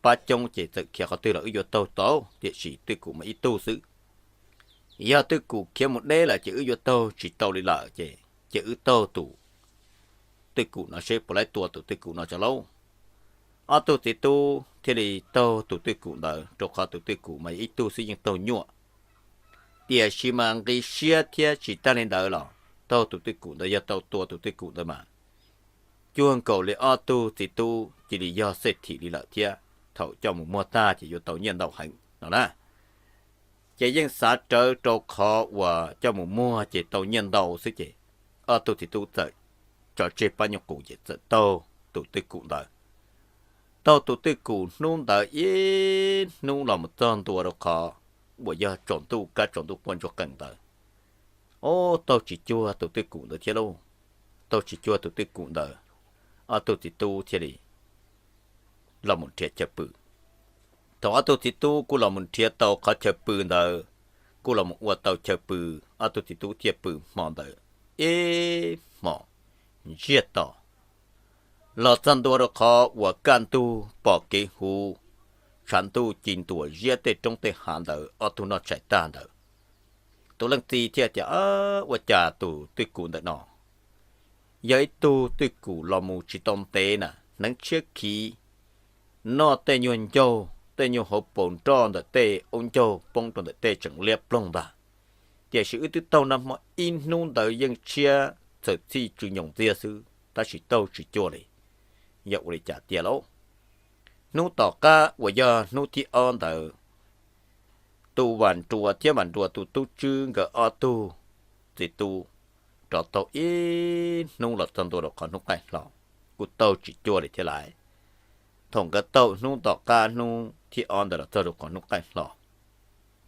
pab coob ces txawm khiav qhov twg los wb yuav taug tau, tiam sis twj kum mas ib tug xwb. Yog twj kum khiav mus deb lawm ces wb yuav taug tsis tau li lawm ces, ces wb taug tus twj kum no seb puas laib tua tus twj kum no tso lauj. Ob tug txiv tub thiaj li taug tus twj kum ntawd, rau qhov tus twj kum mas ib tug xwb yeej taug nyuaj. Tiam sis mas nqi siab thiab tsis tag li ntawd los taug tus twj kum ntawd yog tau tua tus twj kum ntawd mas cuag nkaus li ob tug txiv tub cia li yog xej thim li lawm thiab, thaum coj mus muag tag ces yuav tau nyiaj ntau heev no na. Ces yeej xav rawv rau qhov uas coj mus muag ces tau nyiaj ntau xwb ces ob tug txiv tub txawm tso tseg pab nyuj qus ces txawm taug tus twj kum ntawd. Taug tus twj kum hnub ntawd ib hnub los mus txog ntua rau qhov uas yog tsaus ntuj kab tsaus ntuj quaj ntsuag qees ntawd. Ob, taug tsis cuag tus twj kum ntawd thiab lauj. Taug tsis cuag tus twj kum ntawd, ob tug txiv tub thiaj li los mus nrhiav chaw pw. Thaum ob tug txiv tub kuj los mus nrhiav tau qhov chaw pw ntawd, kuj los mus ua tau chaw pw, ob tug txiv tub thiaj pw hmo ntawd ib hmos ntsiag to. Los txog ntua rau qhov uas kaj ntug pom kev huv, tshav ntuj ci ntuas ziab tej roob tej hav ntawd ob tug noj tshais tag ntawd, tus leej txiv thiaj tias, ua cas tus twj kum ntawm no yog ib tug twj kum los mus tsis tau ntev na, hneev tshiab khiv, noj tej nyuag ncaug tej nyuag hauv paus nroj ntawm tej aub ncaug poob rau ntawm tej tseem liab ploog ntag. Tiam sis wb twb taug nag hmo ib hnub ntawd yeej tshiab txawm txhij tsw nyoos ntxiag xwb tab sis taug tsis cuag li. Yog ua li cas tiag lauj? Hnub tom qab uas yog hnub thib ob ntawd, tus Vam Nruas thiab Vam Nruas tus tub Tswb nkawd ob tug txiv tub rov taug ib hnub los txog ntua rau qhov hnub qaij hlo, kuj taug tsis cuag li thiab lais. Thaum nkawd taug hnub tom qab hnub thib ob ntawd los txog rau qhov hnub qaij hlo,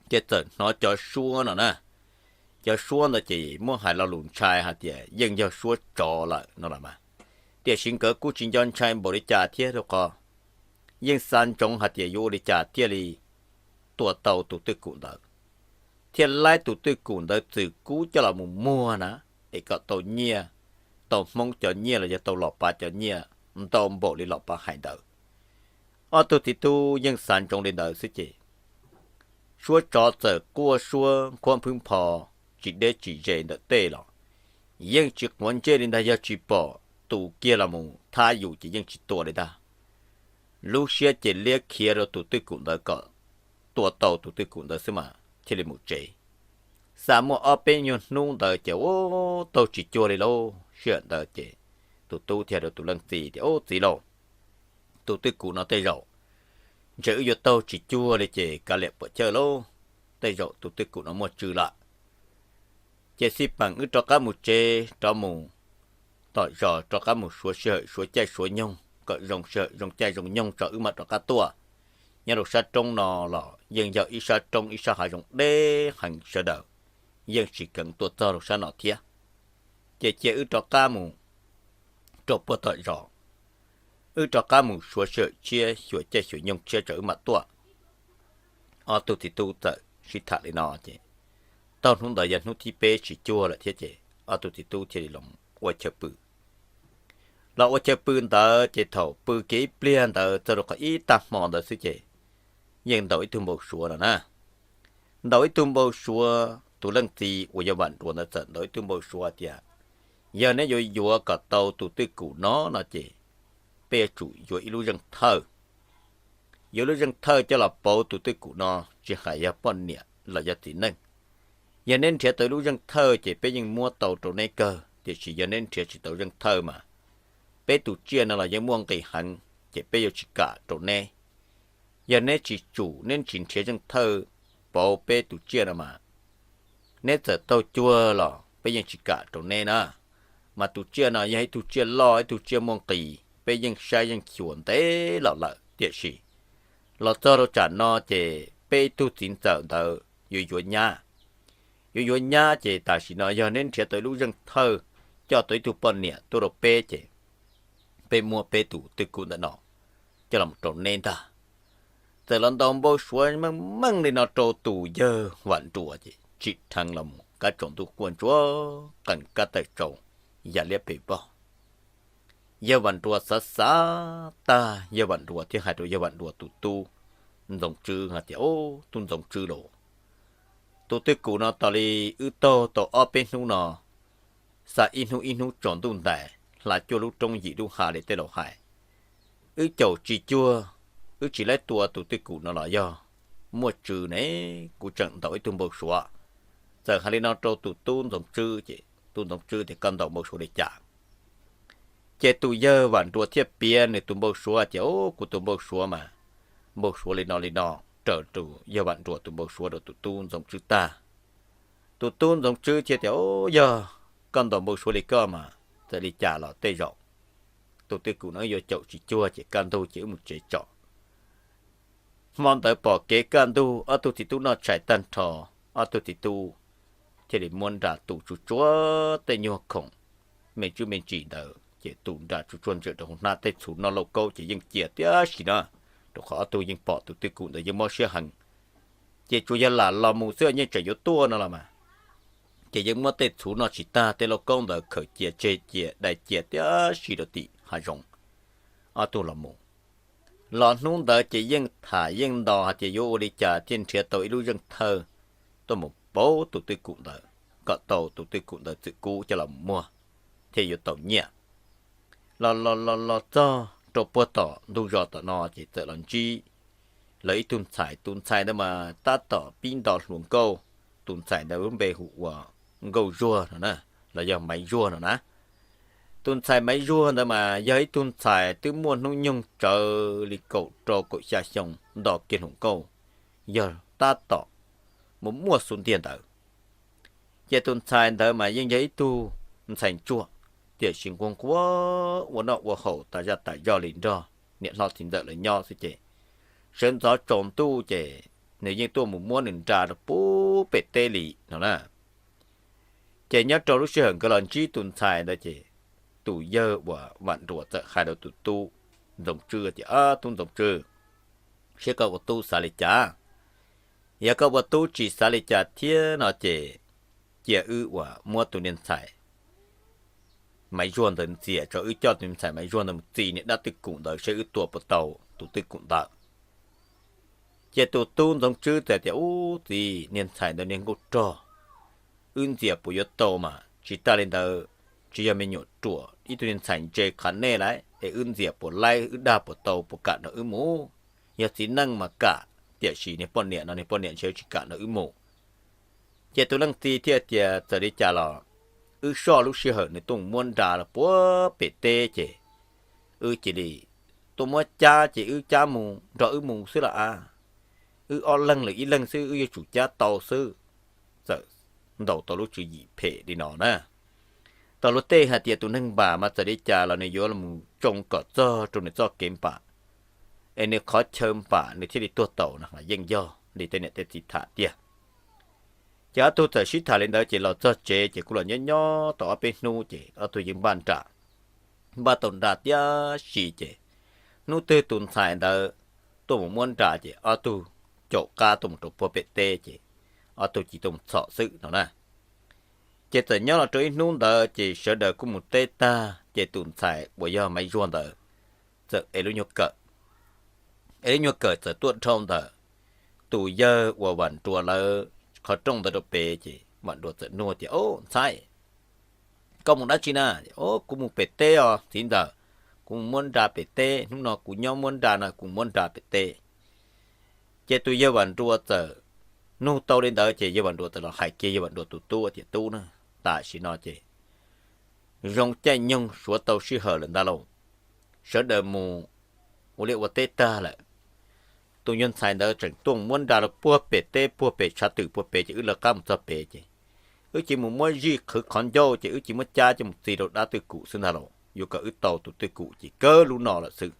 ces txawm hnov cov suab no na. Cov suab ntawd ces muab hais lo lus ntshai hais tias yeej yog suab tsov lawm no los mas, tiam sis nkawd kuj tsis nco ntshai npaum li cas thiab rau qhov yeej xav ntsoov hais tias yuav ua li cas thiaj li tua tau tus twj kum ntawd, thiaj laib tus twj kum ntawd txwm kub coj los mus muag na, es kom tau nyiaj, tau Hmoob cov nyiaj los yog tau Los Pav cov nyiaj ntau npaum li Los Pav hais ntawd. Ob tug txiv tub yeej xav ntsoov li ntawd xwb ces suab tsov txawm quaj suab nqhuab nphwb npho tsis deb tsis ze ntawm tej los yeej tsis quav ntsej li ntag, yog tsis pom tus kiag los mus thab yus ces yeej tsis tua li ntag. Lub siab ces liab khiav rau tus twj kum ntawd kom tua tau tus twj kum ntawd xwb mas thiaj li mus tsev. Xa muaj ob peb nyuag hnub ntawd ces ua taug tsis cuag li lauj. Sij hawm ntawd ces tus tub thiaj rau tus leej txiv tias, Ub, txiv lauj, tus twj kum no tej zaum ntshe wb yuav taug tsis cuag li ces kav liam puam chawj lauj, tej zaum tus twj kum no muaj tswv lawm. Ces xij peem wb rov qab mus tsev, rov mus tom zos, rov qab mus suav sij hawm suav caij suav nyoog kom zoo sij hawm zoo caij zoo nyoog tso wb mam rov qab tuaj. Nyob rau sab roob no los yeej yog ib sab roob ib sab hav zoov deb heev, sawv daws yeej tsis keev tuaj txog rau sab no thiab. Ces cia wb rov qab mus rau puag tom zos, wb rov qab mus suav sij hawm tshiab xyuas caij xyuas nyoog tshiab tso wb mam tuaj. Ob tug txiv tub txawm sib tham li no ces tau hnub ntawd yog hnub thib peb tsis cuag lawm thiab ces ob tug txiv tub thiaj li los ua chaw pw. Los ua chaw pw ntawd ces thaum pw kiag ib pliag ntawd txog rau qhov ib tag hmo ntawd xwb ces yeej ntaus ib tug npau suav no na. Ntaus ib tug npau suav, tus leej txiv uas yog Vam Nruas ntawd txawm ntaus ib tug npau suav tias, Yog neb yuav yuav kom tau tus twj kum no no ces peb yuav tsum yuav ib lub zeej thawj. Yuav lub zeej thawj coj los pauv tus twj kum no, tsis hais yog poj niam los yog txiv neej. Yog neb nrhiav tau ib lub zeej thawj ces peb yeej muab tau rau neb kawg, tiam sis yog neb nrhiav tsis tau zeej thawj mas peb tus tsiaj no los yeej muaj nqis heev, ces peb yuav tsis kam rau neb. Yog neb tsis tsum, neb tsis nrhiav zeej thawj pauv peb tus tsiaj no mas neb txawm taug cuag los peb yeej tsis kam rau neb na. Mas tus tsiaj no yog ib tug tsiaj loj, ib tug tsiaj muaj nqis, peb yeej saib yeej xyuas ntev los lawm, tiam sis los txog rau tsam no ces peb ib tug txiv ntxawm ntawd yuav yuav nyab. Yuav yuav nyab ces tam sim no yog neb nrhiav tau ib lub zeej thawj coj tau ib tug poj niam tuaj rau peb ces peb muab peb tus twj kum ntawm no coj los rau neb ntag. Txawm los ntaus npau suav meej meej li no rau tus yawg Vam Nruas ces tsim dheev los mus kab tsaus ntuj quaj ntsuag qees kab tawm tsaus ya liab pes vog. Yawg Vam Nruas xav xav tag, yawg Vam Nruas thiaj hais rau yawg Vam Nruas tus tub Ntxoov Tswb hais tias, Ub, tub Ntxoov Tswb lauj, tus twj kum no tas li wb taug tau ob peb hnub no, xa ib hnub ib hnub tsaus ntuj ntais hla cuaj lub roob yim lub hav li tej laus hais. Wb caum tsis cuag, wb tsis laib tua tus twj kum no los yog muaj tswv ne, kuv tseem ntaus ib tug npau suav. Txawm hais li no rau tus tub Ntxoov Tswb ces tub Ntxoov Tswb tias, Koj ntaus npau suav li cas? Ces tus yawg Vam Nruas thiaj piav nws tus npau suav tias, Ub, kuv tus npau suav mas npau suav li no li no, raws tus yawg Vam Nruas tus npau suav rau tus tub Ntxoov Tswb tag. Tus tub Ntxoov Tswb thiaj tias, Ub, yog koj ntaus npau suav li koj mas txawm li cas los tej zaum tus twj kum no wb yuav caum tsis cuag ces kaj ntug ces wb mus tsev tso. Hmo ntawd pom kev kaj ntug, ob tug txiv tub noj tshais tag nrho, ob tug txiv tub thiaj li muab nra tu tsuag tsuag tej nyuag khoom me ntsis me ntsis ntawd ces tu nra tsuag tsuag ntsia rau hauv hnab tej txhuv noj lauj kaub ces yeej cia tiam sis na, rau qhov ob tug yeej pom tus twj kum ntawd yeej mob siab heev. Ces tsuas yog lam los mus xwb yeej tseem yuav tuaj no los mas, ces yeej muab tej txhuv noj tsis tag tej lauj kaub ntawd khaws cia tseg cia dai cia tiam sis rau tim hav zoov. Ob tug los mus, los hnub ntawd ces yeej tham yeej ntos hais tias yuav ua li cas thiaj nrhiav tau ib lub zeej thawj tuaj mus pauv tus twj kum ntawd, kom tau tus twj kum ntawd txwm kub coj los muag thiaj yuav tau nyiaj. Los los los los txog rau puag tom ntug zos tom no ces txawm los ntsib lawv ib tug ntxhais. Tus ntxhais ntawd mas tab tom pib nto hluas nkauj. Tus ntxhais ntawd lub npe hu ua Nkauj Zuag no na, los yog Maiv Zuag no na. Tus ntxhais Maiv Zuag ntawd mas yog ib tug ntxhais twb muaj hnub nyoog tsawv li kaum rau kaum xya xyoo, nto kiag hluas nkauj, yog tab tom mus muaj xub ntiag ntawd. Ces tus ntxhais ntawd mas yeej yog ib tug ntxhais ntsuag, tiam sis nquag nquag ua noj ua haus tas zaj tas zog li nrog niam hlob txiv ntxawm lawv nyob xwb ces sawv ntxov tsaus ntuj ces nws yeej tuaj mus muab nws nra rau puag pem teb li no na. Ces nyob rau lub sij hawm nkawd los ntsib tus ntxhais ntawd ces tus yawg uas Vam Nruas txawm hais rau tus tub Ntxoov Tswb tias, Tub Ntxoov Tswb, saib koj ua tub xav li cas? Yog koj ua tub tsis xav li cas thiab no ces cia wb uas muab tus niag ntxhais Maiv Zuag ntawd ntxias tso, wb coj tus niag ntxhais Maiv Zuag ntawd mus txi niag dab twj kum ntawd saib wb tua puas tau tus twj kum ntawd. Ces tus tub Ntxoov Tswb txawm tias, Ub txiv, niag ntxhais ntawd niag nkauj rog, wb ntxias puas yuav tau mas? Tsis tas li ntawd, tsis yog me nyuam ruam, ib tug niag ntxhais ntse qhav nej lawm es wb ntxias puas laib, wb dag puas tau, puas kam nrog wb mus? Yog txiv neej mas kam, tiam sis niag poj niam no niag poj niam ntshe tsis kam nrog wb mus. Ces tus leej txiv thiaj tias txawm li cas los wb soj lub sij hawm nws tuaj muab nra los puag pem teb ces wb cia li tuaj muab cab ces wb cab mus nrog wb mus xwb los a, wb ob leeg lawm ib leeg xwb wb yuav tsum cab tau xwb. Txawm ntaus tau lub tswv yim phem li no na. Tau luag tej hais tias tus neeg npam mas txawm li cas los nws yuav los tsoo kom txog rau nws txoj kev npam, es nws qhov chaw npam nws thiaj li tuag tau no los yeej yog li tej niam tej txiv tham tiag. Ces ob tug txawm sib tham li ntawd ces los txog tsev ces kuj los nyob nyob tau ob peb hnub ces ob tug yeej npaj nra, npaj tau nra tiab si ces hnub twg tus ntxhais ntawd tuaj mus muab nra ces ob tug caum qab tuaj mus rau puag pem teb ces ob tug cia tuaj mus txhom xwb no na. Ces txawm nyob los rau ib hnub ntawd ces sawv daws kuj mus teb tag ces tus ntxhais uas yog Maiv Zuag ntawd txawm ev lub nyuag kawm, ev lub nyuag kawm txawm tuaj dhau ntawm tus yawg uas Vam Nruas lawv qhov rooj ntawd rau pem ces Vam Nruas txawm nug tias, Au ntxhais, koj mus dab tsi na? Au, kuv mus pem teb os txiv ntxawm, kuv mus muab nra pem teb, hnub no kuv nyob muab nra no kuv muab nra pem teb. Ces tus yawg Vam Nruas txawm nug tau li ntawd ces yawg Vam Nruas txawm los hais kiag yawg Vam Nruas tus tub tias, Tub na, tam sim no ces zoo caij nyoog suav tau sij hawm lawm ntag lauj, sawv daws mus ua liaj ua teb tag lawm. Tus nyuag ntxhais ntawd tseem tuaj muab nra rau puag pem teb, puag pem tshav twm puag pem ces wb lawv qab mus txog pem ces wb cia mus muab zij qhwv qhov ncauj ces wb cia muab cab coj mus txi rau dab twj kum xwb ntag lauj. Yuav kom wb tau tus twj kum ces kawg lub no lawm xwb.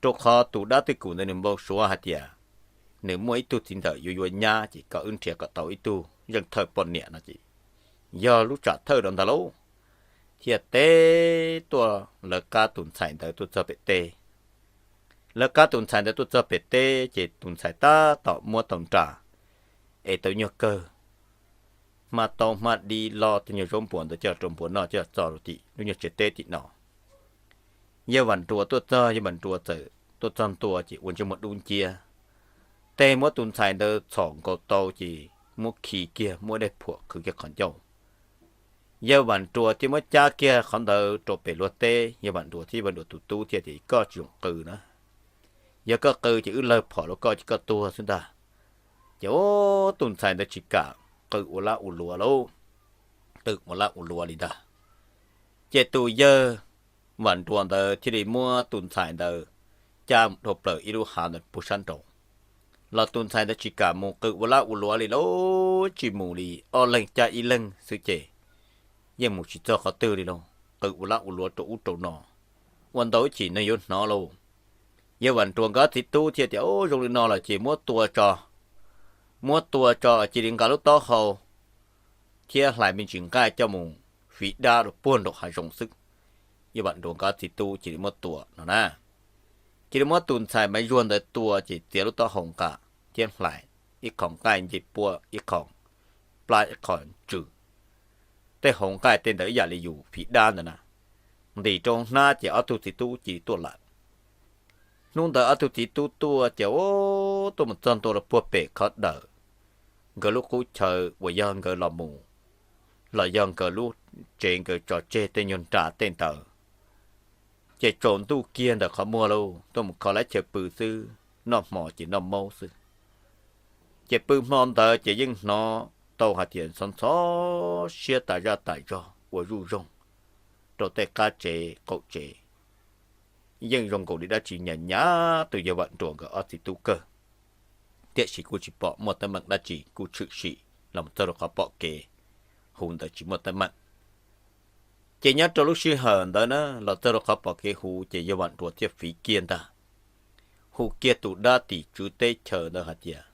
Rau qhov tus dab twj kum ntawd nws npau suav hais tias nws muaj ib tug txiv ntxawm yuav yuav nyab ces kom wb nrhiav kom tau ib tug zeej thawj poj niam no ces yog lub tsam thawj rau ntag lauj. Thiaj teb tuaj lawv qab tus ntxhais ntawd tuaj txog pem teb. Lawv qab tus ntxhais ntawd tuaj txog pem teb ces tus ntxhais tab tom muab tau nra, es tau nyuag kawg, hma tau hma di lo tej nyuag zaub npuas ntawd coj rau npua noj coj txo rau tim lub nyuag tsev teb tim no. Yawg Vam Nruas tuaj txog, yawg Vam Nruas txawm tuaj txog ntua ces ua ntsej muag dub nciab, tej muab tus ntxhais ntawd txhom nkaus tau ces muab khi kiag muab dej phuam qhwv kiag qhov ncauj. Yawg Vam Nruas thiaj muab cab kiag qhov ntawd rau pem luag teb, yawg Vam Nruas thiab yawg Vam Nruas tus tub thiaj tias, Koj tsis zoo qw na, yog koj qw ces wb lawg phom rau koj ces koj tuag xwb ntag. Ces tus ntxhais ntawd tsis kam, qw ua lab ua luav lauj, qw ua lab ua luav li ntag. Ces tus yawg Vam Nruas ntawd thiaj li muab tus ntxhais ntawd cab mus dhau plaws ib lub hav ntawd puag sab nraud. Los tus ntxhais ntawd tsis kam mus, qw ua lab ua luav li lauj, tsis mus li, ob leeg cab ib leeg xwb ces yeej mus tsis txog qhov twg li lauj, qw ua lab ua luav rau ub rau no, ua ntau ib chim neeg yuav hnov lauj. Yawg Vam Nruas nkawd txiv tub thiaj tias, Au, zoo li no lawm ces muab tua tso, muab tua tso cia li nqa lub taub hau thiab hlais me ntsis nqaij coj mus fiv dab rau puag nraum hav zoov xwb. Yawg Vam Nruas nkawd txiv tub cia li muab tua no na. Cia li muab tus ntxhais Maiv Zuag ntawd tua ces txiav lub taub hau nqa thiab hlais ib qho nqaij ncej puab ib qho, plab ib qho ntsws, tej hauv nqaij tej ntawd ib yam li yus fiv dab ntawd na, ntim rau hnab ces ob tug txiv tub cia li tuaj lawm. Hnub ntawd ob tug txiv tub tuaj ces tuaj mus txog ntua rau puag pem qhov dawm nkawd lub qub chaw uas yog nkawd los mus, los yog nkawd lub tsev nkawd tso tseg tej nyuag nra tej ntawd. Ces tsaus ntuj kiag ntawm qhov muag lauj, tuaj mus kho lawv chaw pw xwb, noj hmo ces noj maub xwb. Ces pw hmo ntawd ces yeej hnov tau hais tias ntxhov ntxhov siab tas zaj tas zog ua zuj zoog rau tej qab tsev qaum tsev. Yeej zoo nkaus li dab tsi nyas nyas tus yawg Vam Nruas nkawd ob txiv tub kawg, tiam sis kuj tsis pom muaj teeb meem dab tsi, kuj tshwm sim los txog rau qhov pom kev huv ntawd tsis muaj teeb meem. Ces nyob rau lub sij hawm ntawd na los txog rau qhov pom kev huv ces yawg Vam Nruas thiaj fiv kiag ntag, hu kiag tus dab tim tswv teb chaws ntawd hais tias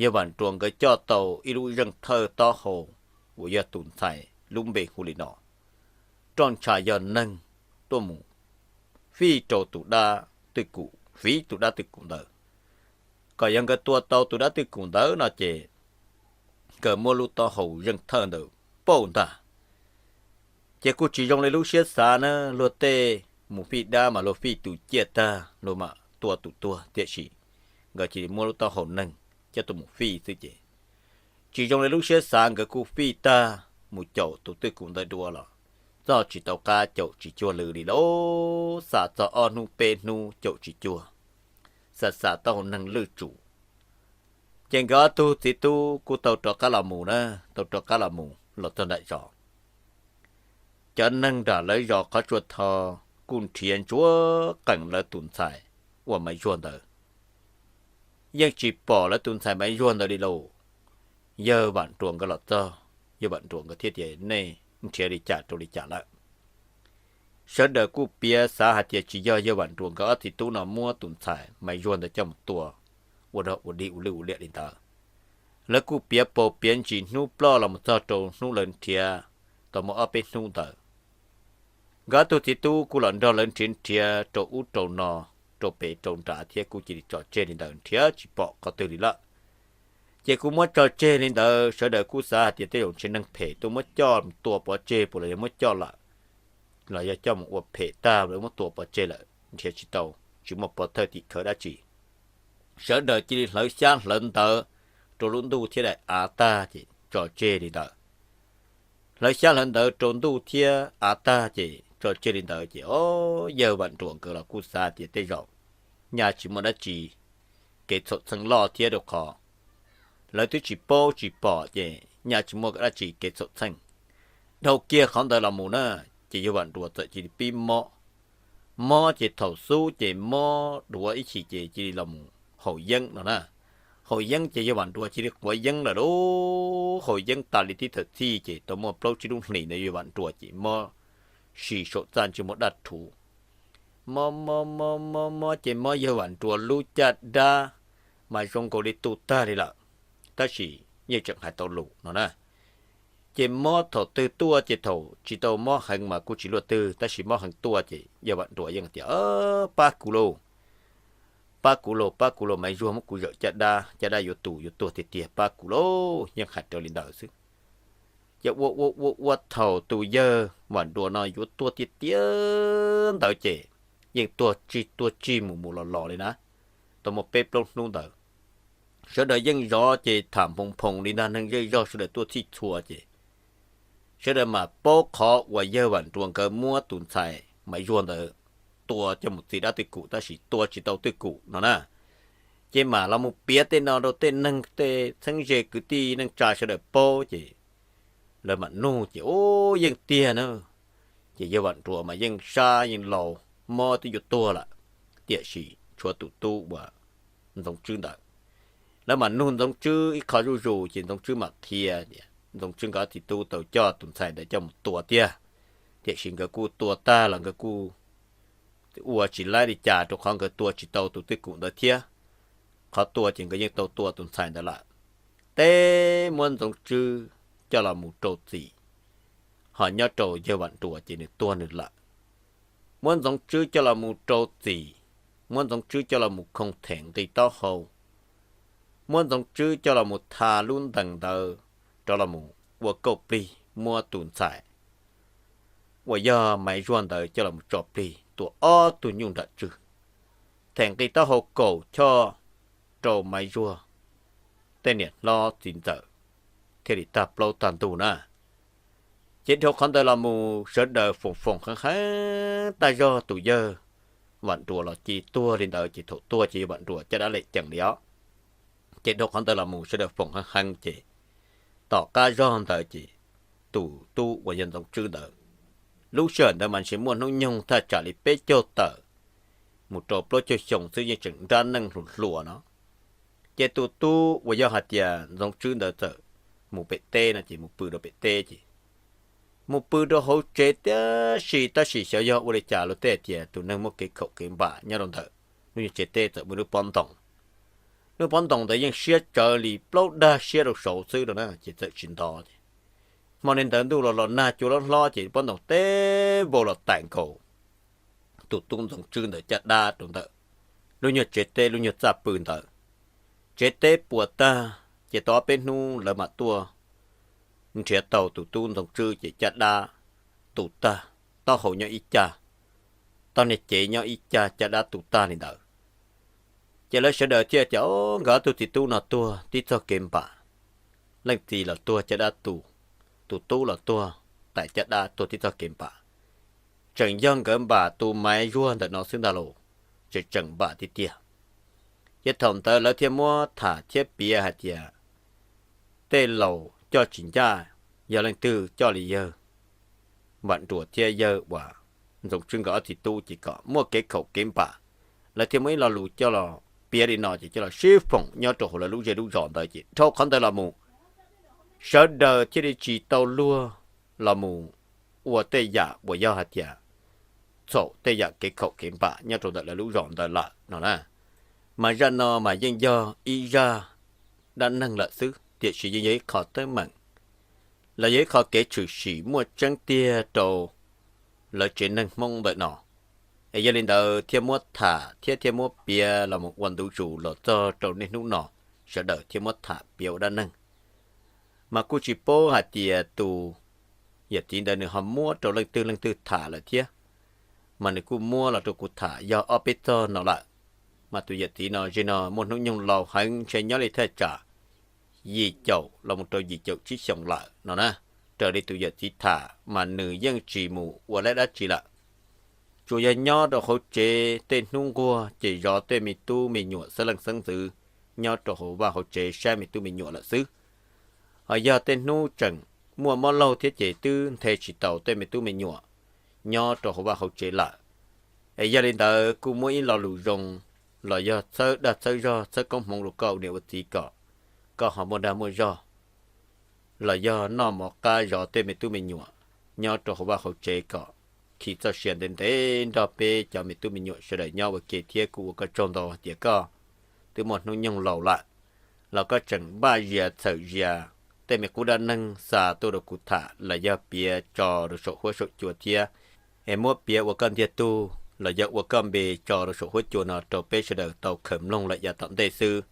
yawg Vam Nruas nkawd coj tau ib lub zeej thawj taub hau uas yog tus ntxhais lub npe hu li no, roj ntsha yog neeg, tuaj mus fij rau tus dab twj kum, fiv tus dab twj kum ntawd. Kom yog nkawd tua tau tus dab twj kum ntawd no ces nkawd muab lub taub hau zeej thawj ntawd pauj ntag. Ces kuj tsis zoo li lub siab xav na, luag tej mus fij dab mas luag fij tus ciaj tag luag mam tua tus tuag, tiam sis nkawd cia li muab lub taub hau neeg coj tuaj mus fij xwb ces tsis zoo li lub siab xav, nkawd kuj fij tag mus caum tus twj kum ntawd dua los txog tsis tau qab, caum tsis cuag lawm li lauj, xav txog ob hnub peb hnub caum tsis cuag, xav xav taub hau neeg lwj tsum. Ces nkawd ob tug txiv tub kuj tau rov qab los mus na, tau rov qab los mus los txog nram zos. Cov neeg nram lawv zos qhov tsua tho kuj nrhiav ntsuav qees lawv tus ntxhais uas Maiv Zuag ntawd, yeej tsis pom lawv tus ntxhais Maiv Zuag ntawd li lauj. Yawg Vam Nruas nkawd los txog, yawg Vam Nruas nkawd thiaj tias nej nrhiav li cas rau li cas lawm. Sawv daws kuj piav xav hais tias tsis yog yawg Vam Nruas nkawd ob txiv tub no muab tus ntxhais Maiv Zuag ntawd coj mus tua ua dog ua dig ua lwj ua liam li ntawd. Lawv kuj piav paus piav ntsis hnub ploj los mus txog rau hnub lawv nrhiav tau muaj ob peb hnub ntawd, nkawd ob tug txiv tub kuj los nrog lawv nrhiav nrhiav rau ub rau no, rau pem rau nrad thiab kuj cia li tso tseg li ntawd, nrhiav tsis pom qhov twg li lawm. Ces kuj muab tso tseg li ntawd, sawv daws kuj xav hais tias tej zaum ntshe neeg phem tuaj muab coj mus tua pov tseg puas los yog muab coj lawm, los yog coj mus ua phem tag lawv muab tua pov tseg lawm nrhiav tsis tau, tsis muaj pov thawj tim khawv dab tsi. Sawv daws cia li hlawv xyab hlawv ntawv rau lub ntuj thiab daim av tag ces tso tseg li ntawd. Hlawv xyab hlawv ntawv rau ntuj thiab av tag ces tso tseg li ntawd ces o, yawg Vam Nruas nkawd los kuj xav tias tej zaum nyaj tsis muaj dab tsi kev txhaum txheej loj thiab rau qhov lawv twb tsis paub tsis pom ces nyaj tsis muaj dab tsi kev txhaum txheej. Dhau kiag qhov ntawd los mus na, ces yawg Vam Nruas txawm cia li pib mob. Mob ces thaum xub ces mob duav ib chim ces cia li los mus haus yeeb no na. Haus yeeb ces yawg Vam Nruas cia li quav yeeb lawm lauj. Haus yeeb tas li tib tawm txhij ces tau muaj plaub tsib lub hlis ntawd yawg Vam Nruas ces mob si saum txaj ntsej muag daj rhuv. Mob mob mob mob mob ces mob yawg Vam Nruas lub caj dab mas zoo nkaus li tu tag li lawm, tab sis yeej tseem hais tau lus no na. Ces mob thaum twg tuaj ces thaum tsis tau mob heev mas kuj tsis luaj twg, tab sis mob heev tuaj ces yawg Vam Nruas yeej tias pab kuv lauj, pab kuv lauj, pab kuv lauj, Maiv Zuag muab kuv zawm caj dab, caj dab yuav tu yuav tuag tiag tiag, pab kuv lauj, yeej hais raws li ntawd xwb. Ces ua ua ua ua thaum tus yawg Vam Nruas no yuav tuag tiag tiag ntawd ces yeej tuag tsig tuag tsig mus mus los los li na. Tau muaj peb plaub hnub ntawd, sawv daws yeej zov ces tham nphoo nphoo li ntag, neeg zej zog sawv daws tuaj txhij txhua ces sawv daws mam paub qhov uas yawg Vam Nruas nkawd muab tus ntxhais Maiv Zuag ntawd tua coj mus txi dab twj kum tab sis tua tsis tau twj kum no na. Ces mam los mus piav tej no rau tej neeg tej txheeb ze kwv tij neej tsa sawv daws paub ces lawv mam nug ces ub yeej tiag na. Ces yawg Vam Nruas mas yeej sab yeej laus, mob twb yuav tuag lawm, tiam sis tshuav tus tub uas Ntxoov Tswb ntawd. Lawv mam nug Ntxoov Tswb ib qho zuj zus ces Ntxoov Tswb mam qhia tias Ntxoov Tswb nkawd txiv tub tau coj tus ntxhais ntawd coj mus tua tiag, tiam sis nkawd kuj tua tag los nkawd kuj ua tsis laib li cas rau qhov nkawd tua tsis tau tus twj kum ntawd thiab. Qhov tua ces nkawd yeej tau tua tus ntxhais ntawd lawm. Teb muab Ntxoov Tswb coj los mus rau txim, ho nyob rau yawg Vam Nruas ces nws tuag nws lawm. Muab Ntxoov Tswb coj los mus rau txim, muab Ntxoov Tswb coj los mus khoo them nqi taub hau, muab Ntxoov Tswb coj los mus tha lub ntees ntawd rov los mus ua kauj plig muab tus ntxhais uas yog Maiv Zuag ntawd coj los mus tso plig tua ob tug nyuj nram tswg, them nqi taub hau kaum choj rau Maiv Zuag tej niam hlob txiv ntxawm thiaj li tag plaub tag ntug na. Ces dhau qhov ntawd los mus sawv daws foom foom heev heev tag zog tus yawg Vam Nruas los cia li tuag li ntawd ces thaum tuag ces yawg Vam Nruas caj dab lem ceem li os. Ces dhau qhov ntawd los mus sawv daws foom heev heev ces tom qab zog ntawd ces tus tub uas yog Ntxoov Tswb ntawd, lub sij hawm ntawd mas ntshe muaj hnub nyoog thaj tsam li peb caug tawm mus rau plaub caug xyoo xwb yeej tseem nrab neej hluas hluas no. Ces tus tub uas yog hais tias Ntxoov Tswb ntawd txawm mus pem teb no ces mus pw rau pem teb ces mus pw rau hauv tsev tiam sis tab sis xyov yog ua li cas luag tej tias tus neeg muaj kev khaum kev npam nyob rau ntawm lub nyuag tsev teb txawm muaj lub pob ntoos. Lub pob ntoos ntawd yeej siab tsawv li plaub dag siab rau saud xwb rau na ces txawm tsis ntov ces hmo li ntawd ntuj los los nag cua hlob hlob ces pob ntoos teb npau los taim nkaus tus tub Ntxoov Tswb ntawd caj dab rau ntawm lub nyuag tsev teb lub nyuag txaj pw ntawd. Tsev teb puas tag ces tau ob peb hnub lawv mam tuaj nrhiav tau tus tub Ntxoov Tswb ces caj dab tu tag, taub hau nyob ib cag, tog niag cev nyob ib cag caj dab tu tag li ntawd. Ces lawv sawv daws thiaj tias o, nkawd ob tug txiv tub no tuag tib txog kev npam, leej txiv los tuag caj dab tu, tus tub los tuag taim caj dab tuag tib txog kev npam. Tseem yog nkawd npam tus Maiv Zuag ntawm no xwb ntag lauj, tseem tseem npam tiag tiag. Ces thaum ntawd lawv thiaj muab tham thiab piav hais tias tej laus coj tsis ncaj, yog leej twg coj li yawg Vam Nruas thiab yawg uas Ntxoov Tswb nkawd ob txiv tub ces kom muaj kev khaum kev npam. Lawv thiaj muaj ib lo lus coj los piav li no ces coj los sib foom nyob rau hauv lawv lub zej lub zos ntawd ces dhau qhov ntawd los mus sawv daws thiaj li tsis tau luag los mus ua tej yam uas yog hais tias txhaum tej yam kev khaum kev npam nyob rau ntawm lawv lub zos ntawd lawm no na. Mas zaj no mas yeej yog ib zaj dab neeg lawm xwb, tiam sis yeej yog ib qho teeb meem los yog ib qho kev tshwm sim muaj tseeb tiag rau lawv tsev neeg Hmoob ntawm no. Es yog li ntawd thiaj muab tham thiab thiaj muab piav los mus ua ntu zus los txog rau niaj hnub no, sawv daws thiaj muab tham piav ua dab neeg. Mas kuj tsis paub hais tias tus yawm txiv ntawd nws ho muab rau leej twg leej twg tham lawm thiab, mas nws kuj muab los rau kuv tham yog ob peb txog no lawm. Mas tus yawm txiv no zej no muaj hnub nyoog laus heev ntshe nyob li thaj tsam yim caum los mus rau yim caum tsib xyoos lawm no na. Raws li tus yawm txiv tham mas nws yeej tsis mus ua lab dab tsi lawm, tsuas yog nyob rau hauv tsev tej hnub nquag ces zov tej me tub me nyuam xeeb leej xeeb ntxwv nyob rau hauv vaj hauv tsev saib me tub me nyuam lawm xwb. Ho yog tej hnub tseem muaj mob laug thiab ces twb nthe tsis tau tej me tub me nyuam nyob rau hauv vaj hauv tsev lawm. Es yog li ntawd kuj muab ib lo lus zoo los yog txhawb dag txhawb zog txhawb koob hmoov rau koj ua niam ua txiv kom koj ho muaj dag muaj zog los yog noj mov qab zov tej me tub me nyuam nyob rau hauv vaj hauv tsev kom khi txoj sia ntev ntev nrog peb cov me tub me nyuam sawv daws nyob ua ke thiab kuj ua koj tsaug ntau hais tias koj twb muaj hnub nyoog laus lawm los koj tseem npaj zias txhawm zias tej me qub dab neeg xa tuaj rau kuv tham los yog piav tso rau saum huab saum cua thiab, es muab piav ua koj ntiag tug los yog ua koj npe tso rau saum huab cua no rau peb sawv daws tau khaws mloog lawm yav tom ntej xwb.